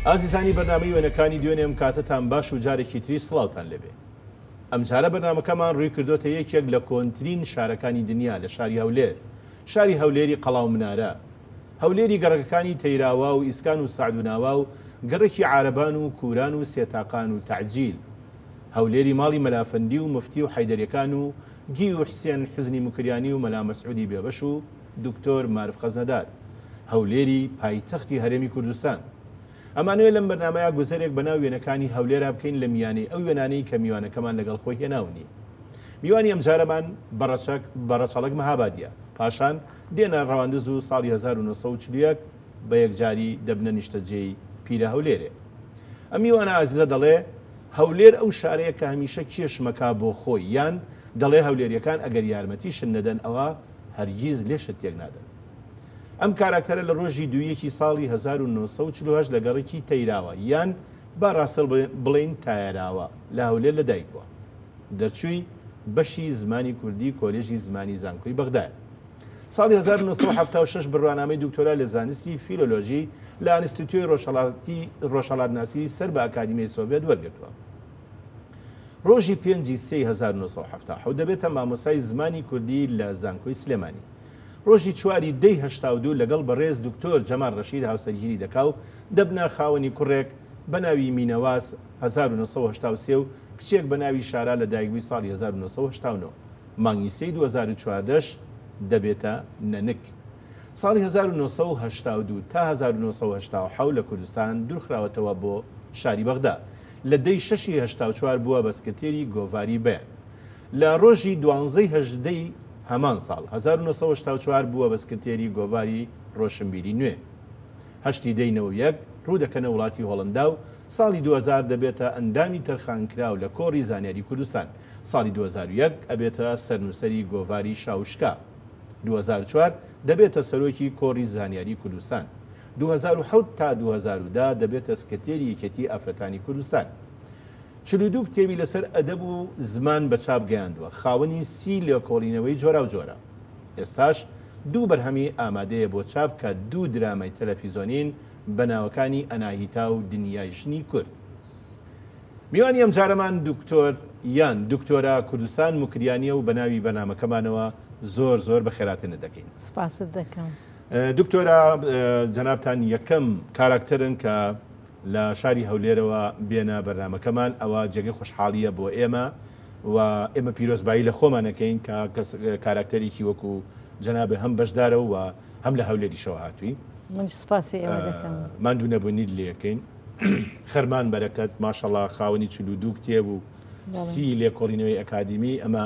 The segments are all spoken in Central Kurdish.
ئازیزانی بەرنامەی وێنەکانی دوێنێ ئەم کاتەتان باش و جارێکی تریش سڵاوتان لێبێ. ئەمجارە بەرنامەکەمان ڕووی کردۆتە یەکێک لە کۆنترین شارەکانی دنیا لە شاری هەولێر، شاری هەولێری قەڵا و منارە. هەولێری گەڕەکەکانی تەیراوا و ئیسکان و سەعدوناوا و گەڕەکی عارەبان و کوران و سێتاقان و تەعجیل. هەولێری ماڵی مەلا فەندی و مفتی و حەیدەریەکان و گی و حسێن حوزنی موکریانی و مەلا مەسعودی بێبەش و دکتۆر مارف خەزنەدار. هەولێری پایتەختی هەرێمی کوردستان. ئەمانەوێ لەم بەرنامەیا گوزەرێک بەناو وێنەکانی هەولێرا بکەین لە میانەی ئەو وێنانەی کە میوانەکەمان لەگەڵ خۆی هێناونی. میوانی ئەمجارەمان بە ڕەچەک بە ڕەچەڵەک مەهابادیە. پاشان دێنە ڕەواندز و ساڵی 1941 بە یەکجاری دەبنە نیشتەجێی پیرە هەولێرێ. ئەم میوانە ئازیزە دەڵێ، هەولێر ئەو شارەیە کە هەمیشە کێشمەکا بۆ خۆی، یان دەڵێ هەولێریەکان ئەگەر یارمەتیشت نەدەن ئەوا هەرگیز لێشت تێک نادەن. ئەم کاراکتەرە لە ڕۆژی دوویەکی ساڵی 1948 لە گەڕەکی تەیراوە یان با ڕاستتر بڵێین تایەراوە لە هەولێر لەدایک بووە. دەرچووی بەشی زمانی کوردی کۆلێژی زمانی زانکۆی بەغدایە. ساڵی 1976 بڕوانامەی دکتۆرا لە زانستی فیلۆلۆژی لە ئەنستیتیۆی ڕۆژهەڵاتی ڕۆژهەڵاتناسی سەر بە ئەکادیمیای سۆڤێت وەرگرتووە. ڕۆژی پێنجی سێی 1977 دەبێتە مامۆستای زمانی کوردی لە زانکۆی سلێمانی. ڕۆژی چواری دەی 82 لەگەڵ بەڕێز دکتۆر جەمال ڕەشید هاوسەرگیری دەکا و دەبنە خاوەنی کوڕێک بە ناوی مینەواس 1983 و کچێک بە ناوی شارا لە دایکبووی ساڵی 1989 مانگی سێی 2014 ش دەبێتە نەنک. ساڵی 1982 تا 1987 لە کوردستان دوورخراوەتەوە بۆ شاری بەغدا. لە دەی شەشی 84 بووە بە سکرتێری گۆڤاری بەیان. لە ڕۆژی دوانزەی هەژدەی هەمان ساڵ 1984 بووە بە سکرتێری گۆڤاری ڕۆشنبیری نوێ. هەشتی دەی 91 ڕوو دەکەنە وڵاتی هۆڵەندا و ساڵی 2000 دەبێتە ئەندامی تەرخانکراو لە کۆڕی زانیاری کوردستان. ساڵی 2001 ئەبێتە سەرنووسەری گۆڤاری شاوشکا. 2004 دەبێتە سەرۆکی کۆڕی زانیاری کوردستان. 2007 تا 2010 دەبێتە سکرتێری یەکێتی ئافرەتانی کوردستان. 42 کتێبی لەسەر ئەدەب و زمان بە چاپ گەیاندووە، خاوەنی 30 لێکۆڵینەوەی جۆراوجۆرە. ئێستاش دوو بەرهەمی ئامادەیە بۆ چاپ کە دوو درامای تەلەفیزۆنین بە ناوەکانی ئەناهیتا و دنیای ژنی کورد. میوانی ئەمجارەمان دکتۆر یان دکتۆرا کوردستان موکریانیە و بە ناوی بەرنامەکەمانەوە زۆر زۆر بەخێراتنت دەکەین. سپاست دەکەم. دکتۆرا جەنابتان یەکەم کاراکتەرن کە لە شاری هەولێرەوە بێنە بەرنامەکەمان، ئەوە جێگەی خۆشحاڵیە بۆ ئێمە و ئێمە پیرۆزبایی لە خۆمان ئەکەین کە کەس کاراکتەرێکی وەکو جەنابێ هەم بەشدارە و هەم لە هەولێریشەوە هاتووی. من سپاسی ئێوە دەکەم. ماندوو نەبوونیت لێکەین. خەرمان بەرەکەت ماشەڵا خاوەنی 42 کتێب و 30 لێکۆڵینەوەی ئەکادیمی، ئەمە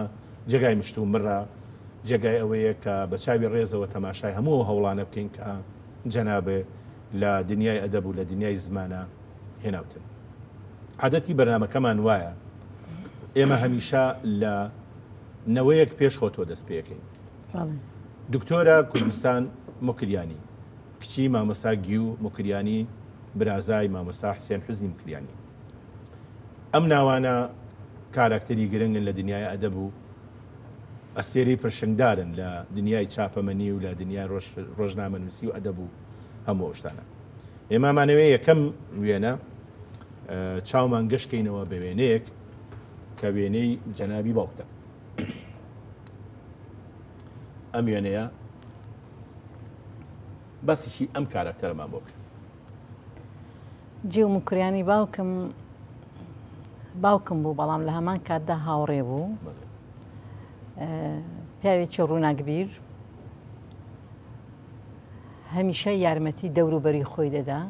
جێگای مشت و مڕە، جێگای ئەوەیە کە بە چاوی ڕێزەوە تەماشای هەموو ئەو هەوڵانە بکەین کە جەنابێ لە دنیای ئەدەب و لە دنیای زمانە هێناوتن. عادەتی بەرنامەکەمان وایە ئێمە هەمیشە لە نەوەیەک پێش خۆتۆ دەست پێەکەین. دکتۆرە کوردستان موکریانی کچی مامۆستا گیو موکریانی برازای مامۆستا حسێن حوزنی موکریانی. ئەم ناوانە کاراکتەری گرنگن لە دنیای ئەدەب و ئەستێرەی پرشنگدارن لە دنیای چاپەمەنی و لە دنیای ڕۆژنامەنووسی و ئەدەب و هەموو ئەو شتانە. ئێمامانەوێ یەکەم وێنە چاومان گەشتکەینەوە بە وێنەیەک کە وێنەی جەنابی باوکتە. ئەم وێنەیە باسێکی ئەم کاراکتەرەمان بۆ بکە. جێو موکریانی باوکم باوکم بوو، بەڵام لە هەمان کاتدا هاوڕێ بوو. پیاوێکی ڕووناکبیر، هەمیشە یارمەتی دەوروبەری خۆی دەدا،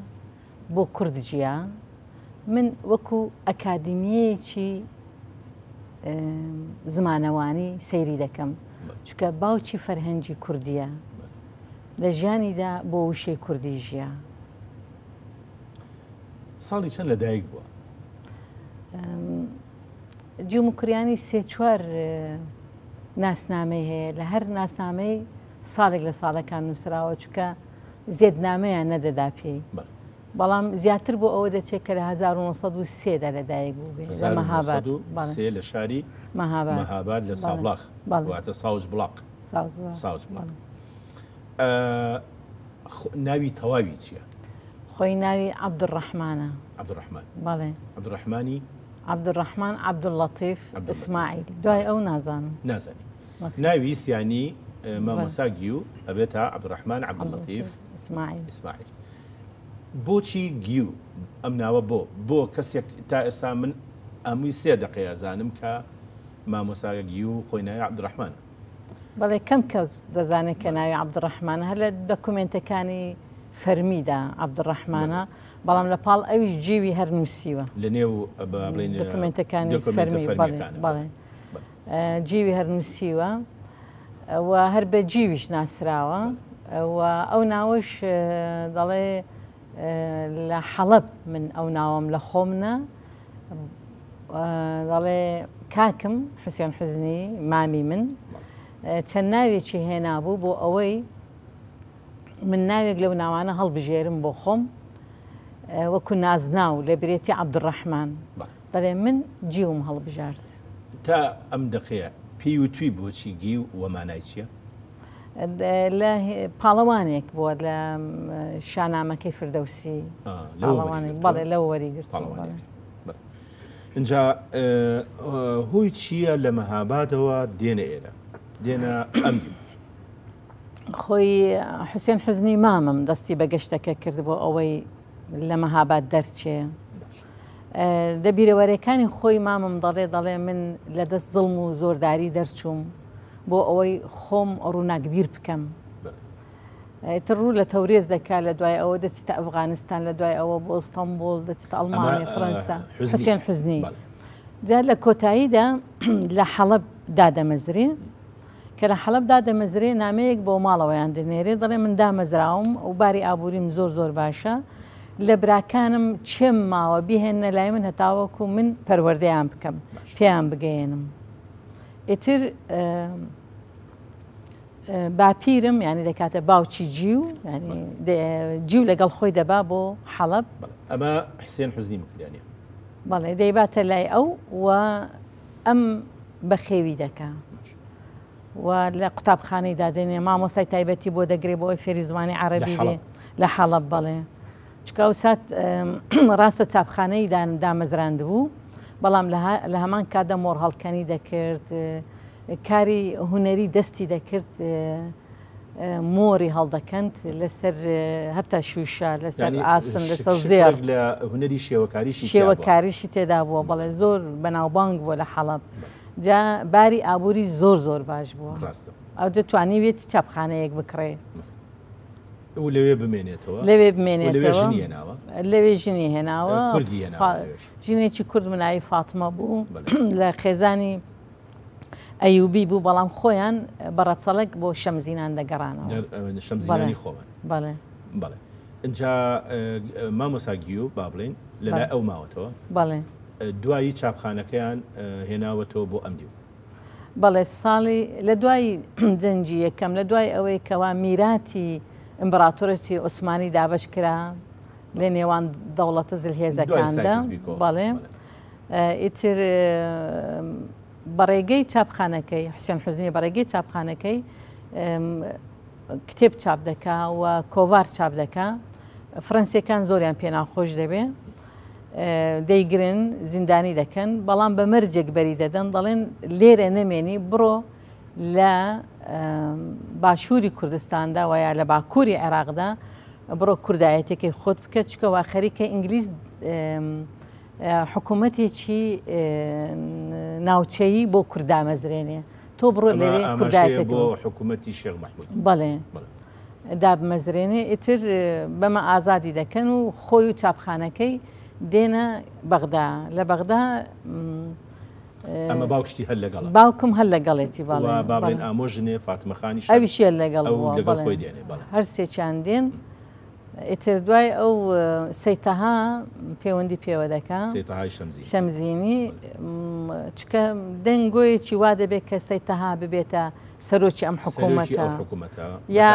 بۆ کورد جیا. من وەکو ئەکادیمیەیەکی زمانەوانی سەیری دەکەم، چونکە باوکی فەرهەنگی کوردیە، لە ژیانیدا بۆ وشەی کوردی ژیا. ساڵی چەند لەدایک بووە؟ جیو موکریانی سێ چوار ناسنامەی هەیە، لە هەر ناسنامەی ساڵێک لە ساڵەکان نووسراوە، چونکە زێدنامەیان نەدەدا پێی. بەڵام زیاتر بۆ ئەوە دەچێت کە لە 1903 دا لەدایک بوو بێ، لە مەهاباد. 1903 لە شاری مەهاباد. مەهاباد لە سابڵاخ، واتە ساوج بڵاق. ساوج بڵاق. ناوی تەواوی چییە؟ خۆی ناوی عەبدولڕەحمانە. عەبدولڕەحمان. بەڵێ. عەبدولڕەحمانی؟ عەبدولڕەحمان عەبدوللەتیف ئیسماعیل. دوای ئەو نازانم. نازانی. ناوی سیانی مامۆستا گیو ئەبێتە عەبدولڕەحمان عەبدوللەتیف ئیسماعیل. ئیسماعیل. بۆچی گیو ئەم ناوە بۆ؟ بۆ کەسێک تا ئێستا من ئەمووی سێ دەقەیە زانم کە مامۆستا گیو خۆی ناوی عەبدولڕەحمانە. بەڵێ کەم کەس دەزانێت کە ناوی عەبدولڕەحمانە هەر لە دەکومێنتەکانی فەرمیدا عەبدولڕەحمانە بەڵام لە پاڵ ئەویش جیوی هەر نووسیوە لە نێو بڵێن دەکومێنتەکانی فەرمی بەڵێ جیوی هەر نووسیوە و هەر بە جیویش ناسراوە و ئەو ناوەش دەڵێ لە حەڵەب من ئەو ناوەم لە خۆم نا دەڵێ کاکم حوسێن حوزنی مامی من چەند ناوێکی هێنابوو بۆ ئەوەی من ناوێک لەو ناوانە هەڵبژێرم بۆ خۆم وەکو نازناو لە برێتی عەبدولڕەحمان دەڵێ من جیوم هەڵبژارد. تا ئەم دەقەیە پێی وتوی بۆچی گیو وە مانای چییە؟ لە پاڵەوانێک بووە لە شانامەکەی فردەوسی پاڵەوانێک بەڵێ لەو وەری گرتووە. ئینجا هۆی چییە لە مەهابادەوە دێنە ئێرە دێنە ئەم دیو؟ خۆی حوسێن حوزنی مامم دەستی بە گەشتەکە کرد بۆ ئەوەی لە مەهاباد دەرچێ. لە بیرەوەرەکانی خۆی مامم دەڵێ دەڵێ من لە دەست زڵم و زۆرداری دەرچووم بۆ ئەوەی خۆم ڕووناکبیر بکەم. ئیتر ڕوو لە تەورێز دەکات لە دوای ئەوە دەچێتە ئەفغانستان لە دوای ئەوە بۆ ئەستەنبوڵ دەچێتە ئەڵمانیا فەرەنسا حوسێن حوزنی جا لە کۆتاییدا لە حەڵەب دادەمەزرێ کە لە حەڵەب دادەمەزرێ نامەیەک بۆ ماڵەوەیان دەنێرێ دەڵێ من دامەزراوم و باری ئابووریم زۆر زۆر باشە لە براکانم چێم ماوە بیهێننە لای من هەتاوەکو من پەروەردەیان بکەم پێیان بگەیەنم ئیتر باپیرم یانی دەکاتە باوکی جیو جیو لەگەڵ خۆی دەبا بۆ حەڵەب. ئەمە حسێن حوزنی موکریانیە. بەڵێ دەیباتە لای ئەو و ئەم بەخێوی دەکا و لە قوتابخانەی دادەنێ مامۆستای تایبەتی بۆ دەگرێ بۆ ئەوی فێری زمانی عەرەبی بێ لە حەڵەب بەڵێ چونکە ئەو سات ڕاستە چاپخانەی دامەزراندبوو بەڵام لە هەمان کاتدا مۆر هەڵکەنی دەکرد کاری هونەری دەستی دەکرد مۆری هەڵدەکەند لەسەر هەتا شوشە لەسەر ئاسن لەسەر زێڕ لە هونەری شێوەکاریشی شێوەکاریشی تێدا بووە بەڵێ زۆر بەناوبانگ بووە لە حەڵەب جا باری ئابووری زۆر زۆر باش بووە ئەو دەتوانیوێتی چاپخانەیەک بکڕێ و لەوێ بمێنێتەوە لەوێ بمێنێتەوە ژنی هێناوە لەوێ ژنی هێناوە کوردی هێناوە ژنێکی کورد مناوی فاتمە بوو لە خێزانی ئەیوبی بوو بەڵام خۆیان بە ڕەچەڵەک بۆ شەمزینان دەگەڕانەوە. شەمزینانی خۆمان. بەڵێ. بەڵێ. ئینجا مامۆستا گیو با بڵێین لەلای ئەو ماوەتەوە. بەڵێ. دوایی چاپخانەکەیان هێناوەتەوە بۆ ئەم دیو. بەڵێ ساڵی لە دوای جەنگی یەکەم لە دوای ئەوەی کەوا میراتی ئیمبراتۆرەتی عوسمانی دابەش کرا لە نێوان دەوڵەتە زلهێزەکاندا بەڵێ ئیتر بەڕێگەی چاپخانەکەی حوسێن حوزنی بەڕێگەی چاپخانەکەی کتێب چاپ دەکا و کۆڤار چاپ دەکا فڕەنسیەکان زۆریان پێ ناخۆش دەبێ دەیگرن زیندانی دەکەن بەڵام بە مەرجێک بەری دەدەن دەڵێن لێرە نەمێنی بڕۆ لە باشووری کوردستاندا و یا لە باکووری عێراقدا بڕۆ کوردایەتەکەی خۆت بکە چکە وا خەریکە ئینگلیز حکوومەتێکی ناوچەیی بۆ کورد دامەزرێنێ تۆ بڕۆ لەوێ کوردایەتێک بۆ حکوومەتی شێخ مەحموود بەڵێ دابمەزرێنێ ئیتر بەمە ئازادی دەکەن و خۆی و چاپخانەکەی دێنە بەغدا لە بەغدا ئەمە باوکشتی هەر لەگەڵە باوکم هەر لەگەڵێتی بەڵێ با بڵێن ئامۆژنێ فاتمە خانیش ئەویش هەر لەگەڵ لەگەڵ خۆی دێنێ بەڵێ هەر سێکیان دێن ئیتر دوای ئەو سەی تەها پەیوەندی پێوە دەکا سەی تەهای شەمزینی شەمزینی چکە دەنگۆیەکی وا دەبێت کە سەی تەها ببێتە سەرۆکی ئەم حکوومەتە یا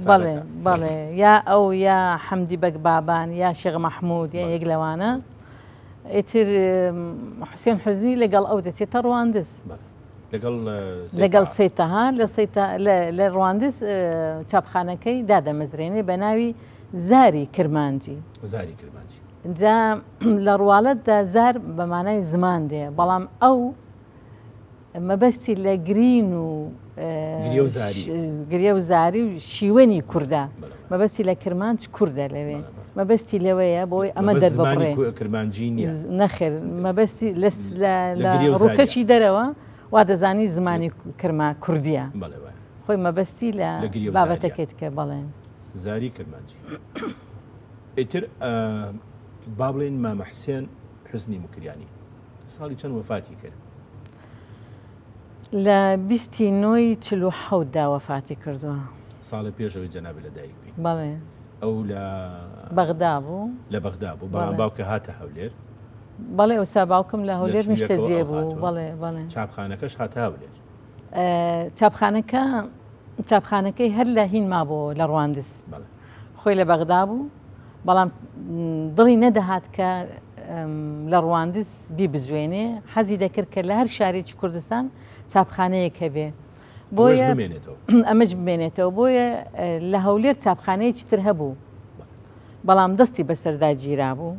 بەڵێ بەڵێ یا ئەو یا حەمدی بەگ بابان یا شێخ مەحموود یا یەک لەوانە ئیتر حوسێن حوزنی لەگەڵ ئەو دەچێتە ڕواندز. لەگەڵ لەگەڵ سەی تەها لە سەی لە ڕواندز چاپخانەکەی دادەمەزرێنێ بە ناوی زاری کرمانجی. زاری کرمانجی. جا لە ڕواڵەتدا زار بە مانای زمان دێ، بەڵام ئەو مەبەستی لە گرین و گریە و زاری و شیوەنی کوردە، مەبەستی لە کرمانج کوردە لەوێ، مەبەستی لەوەیە بۆی ئەمە دەرببڕێ. کرمانجی نییە. نەخێر، مەبەستی لە ڕووکەشی دەرەوە وا دەزانی زمانی کرما کوردیە. خۆی مەبەستی لە بابەتەکەی تکە بەڵێ. زاری کرمانجی. ئیتر با بڵێین مامە حسێن حوزنی موکریانی ساڵی چەند وەفاتی کرد؟ لە بیستی نۆی 47 دا وەفاتی کردووە. ساڵێ پێش ئەوەی جەنابت لە دایک بی. بەڵێ. ئەو لە بەغدا بوو. لە بەغدا بوو، بەڵام باوکە هاتە هەولێر. بەڵێ ئەوسا باوکم لە هەولێر نیشتەجێ بوو. بەڵێ بەڵێ. چاپخانەکەش هاتە هەولێر. چاپخانەکە چاپخانەکەی هەر لە هین مابۆوە لە ڕواندز. خۆی لە بەغدا بوو، بەڵام دڵی نەدەهات کە لە ڕواندز بیبزوێنێ، حەزی دەکرد کە لە هەر شارێکی کوردستان چاپخانەیەک هەبێ. بۆیە بمێنێتەوە. ئەمەش بمێنێتەوە. بۆیە لە هەولێر چاپخانەیەکی تر هەبوو، بەڵام دەستی بەسەردا گیرابوو.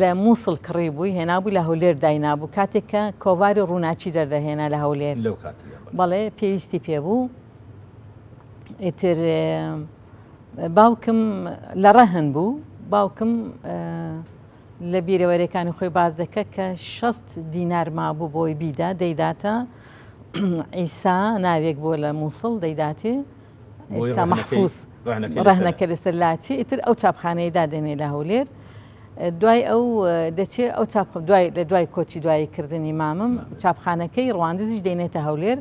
لە مووسڵ کڕی بووی هێنابووی لە هەولێر داینابوو کاتێک کە کۆڤاری ڕووناکی دەردەهێنا لە هەولێر. لەو کاتەدا بەڵێ. بەڵێ پێویستی پێ بوو. ئیتر باوکم لە ڕەهن بوو، باوکم لە بیرەوەریەکانی خۆی باس دەکە کە 60 دینار مابوو بۆی بیدا، دەیداتە عیسا ناوێک بووە لە مووسڵ دەیداتێ عیسا مەحفوز ڕەهنەکە لەسەر لاچی، ئیتر ئەو چاپخانەی دادەنێ لە هەولێر. دوای ئەو دەچێ ئەو چاپ دوای لە دوای کۆچی دوایی کردنی مامم چاپخانەکەی ڕواندزیش دەینێتە هەولێر.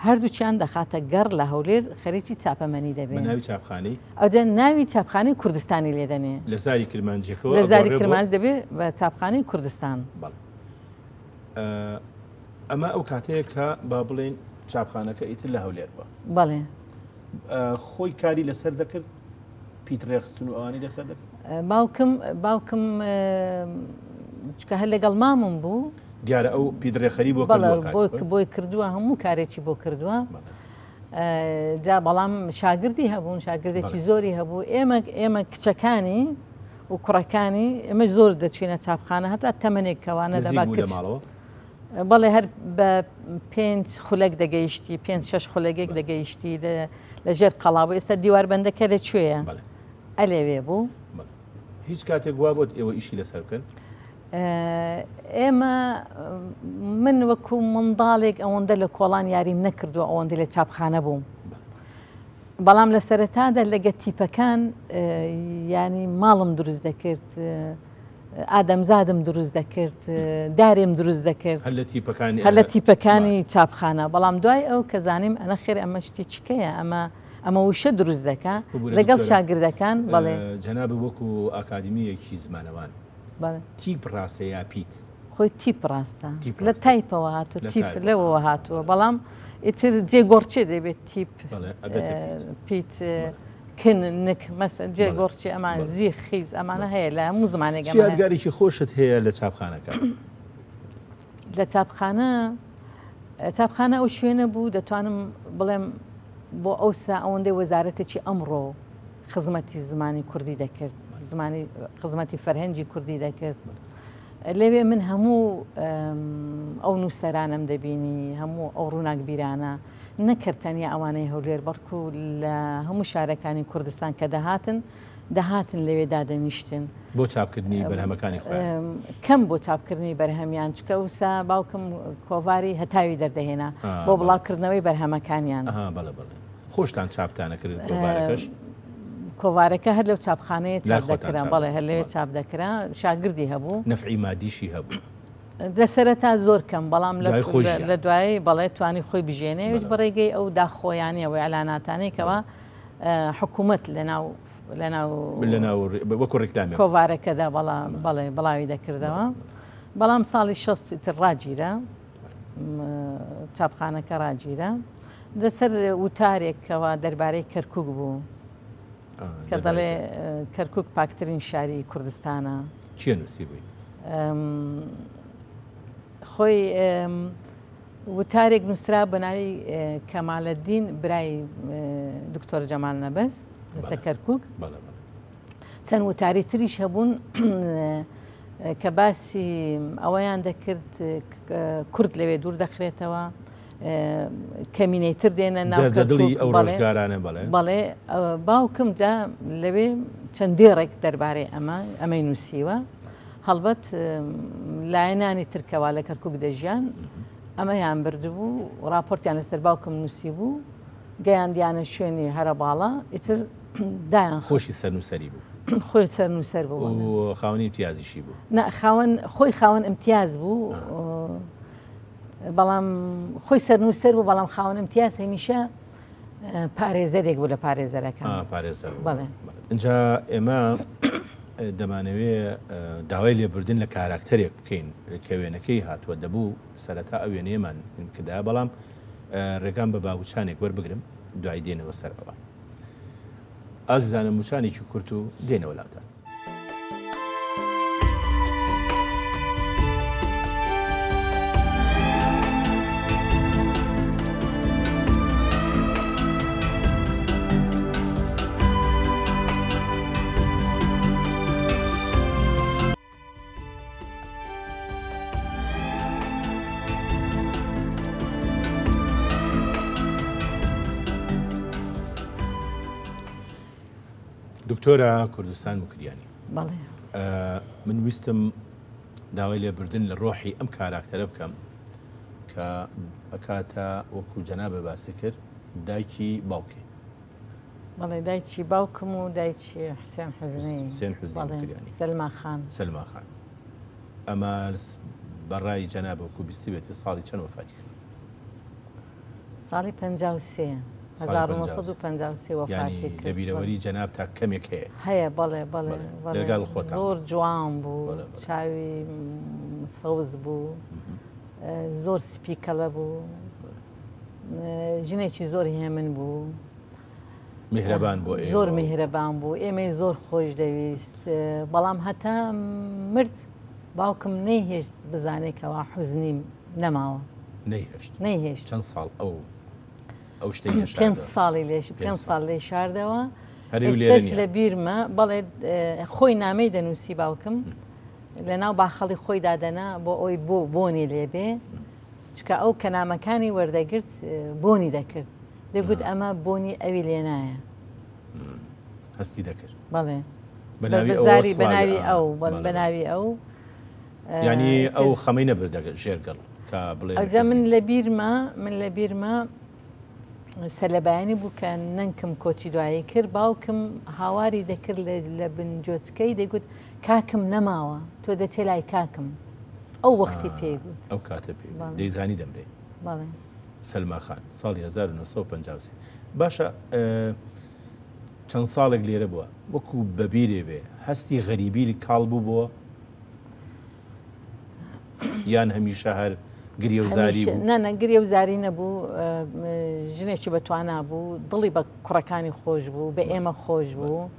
هەردووکیان دەخاتە گەڕ لە هەولێر خەریکی چاپەمەنی دەبێ. بە ناوی چاپخانەی؟ ئەوجا ناوی چاپخانەی کوردستانی لێ دەنێ. لە زاری کرمانجیەکەوە لە زاری کرمانج دەبێ بە چاپخانەی کوردستان. بەڵێ. ئەمە ئەو کاتەیە کە با بڵێین چاپخانەکە ئیتر لە هەولێر بووە. بەڵێ. خۆی کاری لەسەر دەکرد؟ پیت ڕێخستن و ئەوانی لەسەر دەکرد؟ باوکم باوکم چکە هەر لەگەڵ مامم بوو. دیارە ئەو پیت ڕێخەری بۆ کردووە بۆی کردووە هەموو کارێکی بۆ کردووە. جا بەڵام شاگردی هەبوون شاگردێکی زۆری هەبوو ئێمە ئێمە کچەکانی و کوڕەکانی ئێمە زۆر دەچوینە چاپخانە هەتا تەمەنێک کەوانە دەبا کچ بەڵێ هەر بە پێنج خولەک دەگەیشتی پێنج شەش خولەکێک دەگەیشتی لە ژێر قەڵا بوو ئێستا دیواربەندەکە لە کوێیە ئەلێوێ بوو. هیچ کاتێک وا بۆت ئێوە ئیشی لەسەر بکەن؟ ئێمە من وەکو منداڵێک ئەوەندە لە کۆڵان یاریم نەکردووە ئەوەندە لە چاپخانە بووم. بەڵام لە سەرەتادا لەگە تیپەکان ینی ماڵم دروست دەکرد ئادەمزادم دروست دەکرد دارێم دروست دەکرد هەر لە تیپەکانی هەر لە تیپەکانی چاپخانە بەڵام دوای ئەو کە زانیم ئەنە خێر ئەمە شتی چکەیە ئەمە ئەمە وشە دروست دەکا لەگەڵ شاگردەکان بەڵێ جەنابت وەکو ئاکادمییەکی زمانەوان تیپ ڕاستە یا پیت؟ خۆی تیپ ڕاستە لە تایپەوە هاتووە تیپ لەوەوە هاتووە بەڵام ئیتر جێ گۆڕچێ دەبێت تیپ پیت کن نک مەسە جێ گۆڕچێ ئەمان زی خیز ئەمانە هەیە لە هەموو زمانێک چ یادگارێکی خۆشت هەیە لە چاپخانەکە؟ لە چاپخانە چاپخانە ئەو شوێنە بوو دەتوانم بڵێم بۆ ئەوسا ئەوەندەی وەزارەتێکی ئەمڕۆ خزمەتی زمانی کوردی دەکرد زمانی خزمەتی فەرهەنگی کوردی دەکرد لەوێ من هەموو ئەو نووسەرانەم دەبینی هەموو ئەو ڕووناکبیرانە نەکرد تەنیا ئەوانەی هەولێر بەڵکو لە هەموو شارەکانی کوردستان کە دەهاتن دەهاتن لەوێ دادەنیشتن. بۆ چاپکردنی بەرهەمەکانی خۆیان؟ کەم بۆ چاپکردنی بەرهەمیان، چونکە ئەوسا باوکم کۆڤاری هەتاوی دەردەهێنا بۆ بڵاوکردنەوەی بەرهەمەکانیان. ئەها بەڵێ بەڵێ. خۆشتان چاپتان ئەکرد کۆڤارەکەش؟ کۆڤارەکە هەر لەو چاپخانەیە چاپ دەکرا، بەڵێ هەر لەوێ چاپ دەکرا، شاگردی هەبوو. نەفعی مادیشی هەبوو؟ لە سەرەتا زۆر کەم، بەڵام لە دوایی بەڵێ توانی خۆی بژێنێ، ئەویش بە ڕێگەی ئەو داخۆیانەیە و ئیعلاناتانەی کەوا حکوومەت لەناو لەناو لەناو وەکو ڕیکلامێک کۆڤارەکەدا بەڵا بەڵێ بڵاوی دەکردەوە بەڵام ساڵی 60 تر ڕاگیرا چاپخانەکە ڕاگیرا لەسەر وتارێکەوە دەربارەی کەرکک بوو کە دەڵێ کەرکک پاکترین شاری کوردستانە چێ نووسی بووی خۆی وتارێک نووسرا بە ناوی کەمالەدین برای دکتۆر جەمال نەبەز لەسەر کەرکک. چەند وتاری تریش هەبوون کە باسی ئەوەیان دەکرد کورد لەوێ دوور دەخرێتەوە کەمینەی تر دێنە ناو دڵی ئەو ڕۆژگارانە بەڵێ بەڵێ باوکم جا لەوێ چەند دێڕێک دەربارەی ئەمە ئەمەی نووسیوە هەڵبەت لایەنانی ترکەوە لە کەرکک دەژیان ئەمەیان بردبوو راپۆرتیان لەسەر باوکم نووسی بوو گەیاندیانە شوێنی هەرە باڵا ئیتر دایان خۆشی سەرنووسەری بوو خۆی سەرنووسەر بوو خاوەنی امتیازیشی بوو نا خاوەن خۆی خاوەن امتیاز بوو بەڵام خۆی سەرنووسەر بوو بەڵام خاوەن امتیاز هەمیشە پارێزەرێک بوو لە پارێزەرەکان پارێزەر بەڵێ اینجا ئێمە دەمانەوێ داوای لێبوردن لە کاراکتەرێک بکەین کە وێنەکەی هاتووە دەبوو سەرەتا ئەو وێنەیەمان کردایە بەڵام ڕێگام بە باوچانێک وەربگرم دوای دێنەوە سەر ئەوە. ئازیزانم وچانێکی کورت و دێنەوە لاتان. دکتۆرە کوردستان موکریانی بەڵێ من ویستم داوای لێبوردن لە ڕۆحی ئەم کاراکتەرە بکەم کە ئەکاتە وەکو جەنابە باسی کرد دایکی باوکی بەڵێ دایکی باوکم و دایکی حسێن حزنی حسێن حزنی موکریانی سەلما خان سەلما خان ئەمە بەڕای جەنابە وەکو بیستبێتی ساڵی چەند وەفاتی کرد؟ ساڵی 53 1953 وەفاتی کرد. لە بیرەوەری جەنابتا کەمێک هەیە؟ هەیە بەڵێ بەڵێ لەگەڵ خۆتان زۆر جوان بوو چاوی سەوز بوو زۆر سپیکەلە بوو ژنێکی زۆر هێمن بوو. میهرەبان بۆ ئێوە. زۆر میهرەبان بوو ئێمەی زۆر خۆش دەویست بەڵام هەتا مرد باوکم نەیهێشت بزانێت کەوا حوزنی نەماوە. نەیهێشت. نەیهێشت. چەند ساڵ ئەو ئەو شتەی لێ شاردەوە؟ پێنج ساڵی لێ پێنج ساڵ لێ شاردەوە. ئێستاش لە بیرمە بەڵێ خۆی نامەی دەنووسی باوکم لەناو باخەڵی خۆی دادەنا بۆ ئەوی بۆ بۆنی لێبێ چونکە ئەو کە نامەکانی وەردەگرت بۆنی دەکرد دەگوت ئەمە بۆنی ئەوی لێنایە. هەستی دەکرد. بەڵێ. بەناوی بەناوی ئەو بەناوی ئەو. یعنی ئەو خەمەی نەبردە ژێر گەڵ کە بڵێ. ئەوجا من لە بیرمە من لە بیرمە سەرلەبەیانی بوو کە نەنکم کۆچی دوایی کرد باوکم هاواری دەکرد لە بن جۆچکەی دەیگوت کاکم نەماوە تۆ دەچێ لای کاکم ئەو وەختی پێی گوت. ئەو کاتە پێی گوت دەیزانی دەمرێ. بەڵێ. سەلما خان ساڵی 1953 باشە چەند ساڵێک لێرە بووە وەکو بەبیرێ بێ هەستی غەریبی کاڵ بوو بۆ یان هەمیشە هەر گریە و زاری بوو؟ نا نا گریە و زاری نەبوو ژنێکی بە توانا بوو دڵی بە کوڕەکانی خۆش بوو بە ئێمە خۆش بوو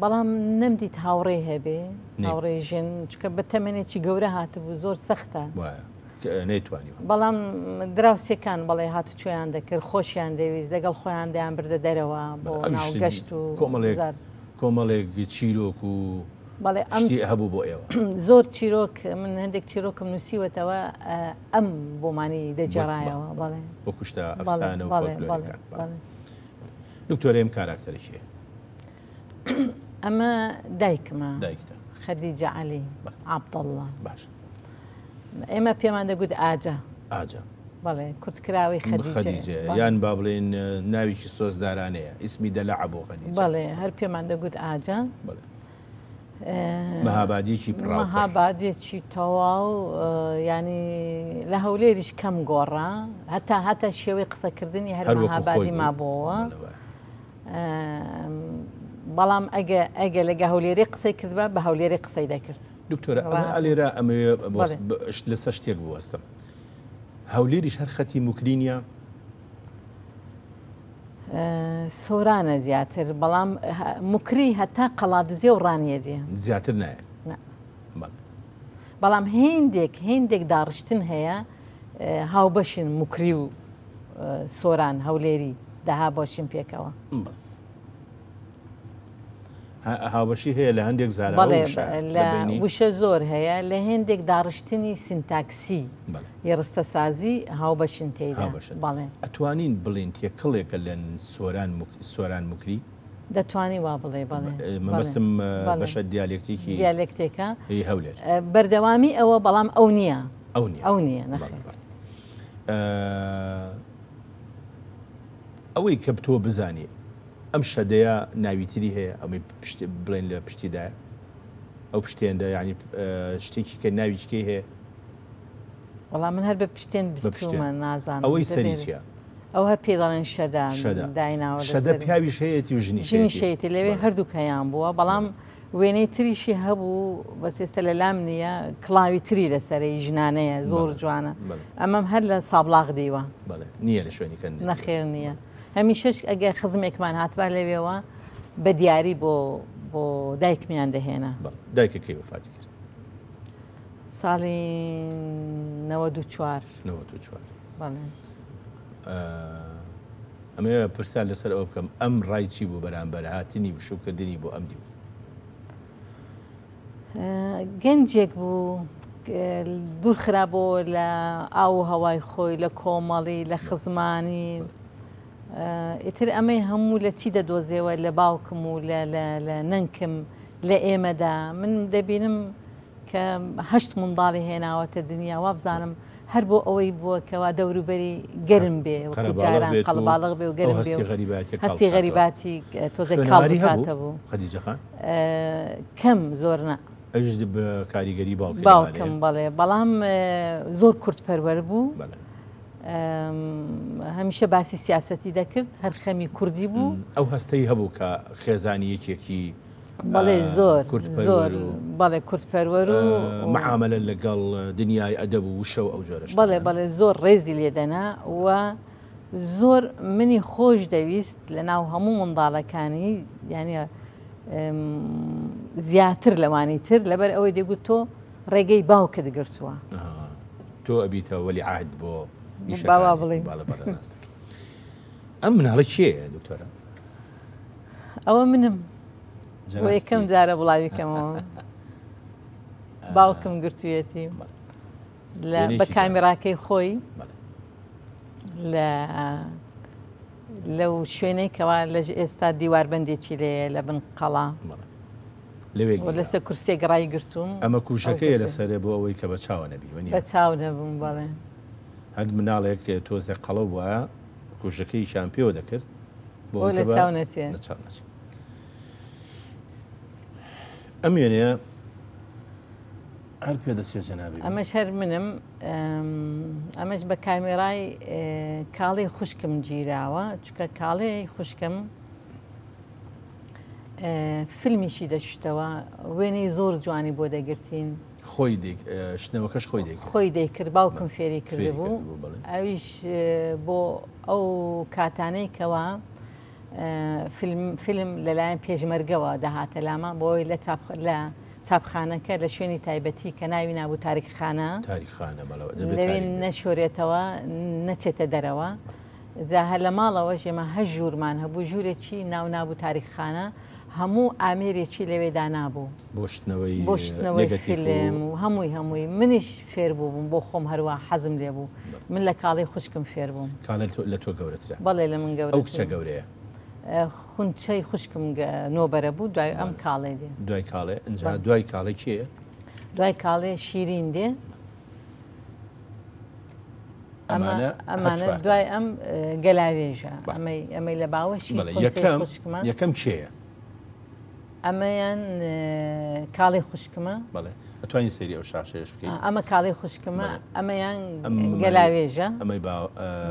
بەڵام نەمدیت هاوڕێ هەبێ هاوڕێ ژن چونکە بە تەمەنێکی گەورە هاتبوو زۆر سەختە نەیتوانیوە بەڵام دراوسێکان بەڵێ هاتوچۆیان دەکرد خۆشیان دەویست لەگەڵ خۆیان دەیان بردە دەرەوە بۆ ناو گەشت و کۆمەڵێک کۆمەڵێک چیرۆک و بەڵێ ئەم شتی هەبوو بۆ ئێوە. زۆر چیرۆک من هەندێک چیرۆکم نووسیوەتەوە ئەم بۆمانی دەگێڕایەوە بەڵێ. وەکو شتە ئەفسانە و فۆلکلۆرەکان. دکتۆرە ئەم کاراکتەرە کێیە؟ ئەمە دایکمە. دایکتە. خەدیجە عەلی عەبدوڵڵا. باش. ئێمە پێمان دەگوت ئاجە. ئاجە. بەڵێ کورتکراوەی خەدیجەیە. خەدیجەیە یان با بڵێین ناوێکی سۆزدارانەیە ئیسمی دەلەعە بۆ خەدیجە. بەڵێ هەر پێمان دەگوت ئاجە. بەڵێ. مەهابادیەکی پڕاوپڕ. مەهابادیەکی تەواو ینی لە هەولێریش کەم گۆڕا هەتا هەتا شێوەی قسەکردنی هەر مەهابادی مابۆوە. بەڵام ئەگە ئەگە لەگە هەولێری قسەی کردبا بە هەولێری قسەی دەکرد. دکتۆرە ئەمە لێرە ئەمەوێ لەسەر شتێک بوەستم. هەولێریش هەر خەتی موکری نییە؟ سۆرانە زیاتر بەڵام موکری هەتا قەڵادزێ و ڕانیە دێ. زیاتر نایە؟ نا. بەڵام هێندێک هێندێک داڕشتن هەیە هاوبەشن موکری و سۆران هەولێری دەها بۆشین پێکەوە. هاوبەشی هەیە لە هەندێک زاراوە بەڵێ وشە لە لە بەینی وشە زۆر هەیە لە هێندێک داڕشتنی سینتاکسی بەڵێ. ی ڕستەسازی هاوبەشن تێیدا هاوبەشن. بەڵێ. ئەتوانین بڵێین تێکەڵێکە لە سۆران موک سۆران موکری؟ دەتوانی وا بڵێی بەڵێ. بەڵێ. مەبەستم بەڵێ. بەشە دیالێکتیکی دیالێکتێکە. ی هەولێر. بەردەوامی ئەوە بەڵام ئەو نییە. ئەو نییە. ئەو نییە بەڵێ نەخێر. بەڵێ. ئەوەی کە تۆ بزانی ئەم شەدەیە ناوی تری هەیە ئەمەی پشت بڵێن لە پشتیدایە ئەو پشتێندە یعنی شتێکی کە ناوی چکەی هەیە وەڵا من هەر بە پشتێن بستومە نازانم ئەوەی سەری چیە ئەو هەر پێی دەڵێن شەدە دایناوە شەدە پیاویش هەیەتی و ژنی ژنیشەیەتی لەوێ هەردووک هەیان بووە بەڵام وێنەی تریشی هەبوو بەس ئێستا لە لام نییە کڵاوی تری لەسەرەی ژنانەیە زۆر جوانە ئەمەم هەر لە سابڵاغ دیوە نییە لە شوێنی کە نەخێر نییە هەمیشەش ئەگەر خزمێکمان هاتبا لەوێوە بە دیاری بۆ بۆ دایکمیان دەهێنا. دایکە کەی وەفاتی کرد؟ ساڵی 94. 94. بەڵێ. ئەمەوێ پرسیار لەسەر ئەوە بکەم ئەم ڕای چی بوو بەرامبەر هاتنی و شوکردنی بۆ ئەم دیو؟ گەنجێک بوو دوور خرابەوە لە ئاو و هەوای خۆی لە کۆمەڵی لە خزمانی ئیتر ئەمەی هەموو لە چی دەدۆزێەوە لە باوکم و لە نەنکم لە ئێمەدا من دەبینم کە هەشت منداڵی هێناوەتە دنیا وابزانم هەر بۆ ئەوەی بووە کەوا دەوروبەری گەرم بێ وەکو جاران قەڵەباڵغ بێ و گەرم بێ و هەستی غەریباتی تۆزێک کاڵ بکاتەوە. خەدیجە خان؟ کەم زۆر نا. ئەویش بە کاریگەری باوکی باوکم بەڵێ بەڵام زۆر کوردپەروەر بوو. هەمیشە باسی سیاسەتی دەکرد هەر خەمی کوردی بوو. ئەو هەستەی هەبوو کە خێزانی یەکێکی بەڵێ زۆر زۆر بەڵێ کوردپەروەر و معاملە لەگەڵ دنیای ئەدەب و وشە و ئەو جۆرە بەڵێ بەڵێ زۆر ڕێزی لێدەنا و زۆر منی خۆش دەویست لە ناو هەموو منداڵەکانی یعنی زیاتر لەوانی تر لەبەر ئەوەی دەگوت تۆ ڕێگەی باوکت گرتووە تۆ ئەبیتە وەلی عهد بۆ باوا بڵێ ئەم مناڵە کێیە دکتۆرە؟ ئەوە منم بۆ یەکەم جارە بڵاوی کەمەوە باوکم گرتوویەتی بە کامیراکەی خۆی لە لەو شوێنەی کەوا لە ئێستا دیواربندێکی لێیە لە بن قەڵا لەسەر کورسێک ڕای گرتووم ئەمە کوژەکەیە لەسەرێ بۆ ئەوەی کە بە چاوە نەبی بە چاو نەبووم بەڵێ هەر مناڵێک تۆزێک قەڵەو وایە کوژەکەیشیان پێوە دەکرد بۆ لە چاو نەچێ لە چاو نەچێ ئەم وێنەیە هەر پێ دەچێت جەنابی ئەمەش هەر منم ئەمەش بە کامێرای کاڵی خوشکم گیراوە چکە کاڵێ خوشکم فیلمیشی دەشتەوە وێنەی زۆر جوانی بۆ دەگرتین خۆی شتنەوەکەش خۆی دەیکرد خۆی دەیکرد باوکم فێری کردبوو ئەویش بۆ ئەو کاتانەی کەوا فیلم لەلایەن پێشمەرگەوە دەهاتە لامان بۆی لە چاپ لە چاپخانەکە لە شوێنی تایبەتی کە ناوی نابوو تاریکخانە تاریکخانە لەوێ نەشۆرێتەوە نەچێتە دەرەوە جا هەر لە ماڵەوەش ئێمە هەشت ژوورمان هەبوو، ژوورێکی ناو نابوو تاریکخانە، هەموو ئامێرێکی لەوێ دانابوو. بۆ شتنەوەی بۆ شتنەوەی فیلم و هەمووی هەمووی. منیش فێر بووبووم بۆ خۆم هەروا حەزم لێ بوو. من لە کاڵێی خوشکم فێر بووم. کاڵێ لە تۆ گەورەترە؟ بەڵێ لە من گەورەترە. ئەو کچە گەورەیە؟ خونچەی خوشکم نۆبەرە بوو، دوای ئەم کاڵێ دێ. دوای کاڵێ، ئینجا دوای کاڵێ کێیە؟ دوای کاڵێ شیرین دێ. ئەمانە ئەمانە دوای ئەم گەلاوێژە ئەمەی ئەمەی لە باوەشی یەکەم یەکەم کێیە؟ ئەمەیان کاڵی خوشکمە بەڵێ ئەتوانی سەیری ئەو شاشەیەش بکەیت ئەمە کاڵی خوشکمە ئەمەیان گەلاوێژە ئەمەی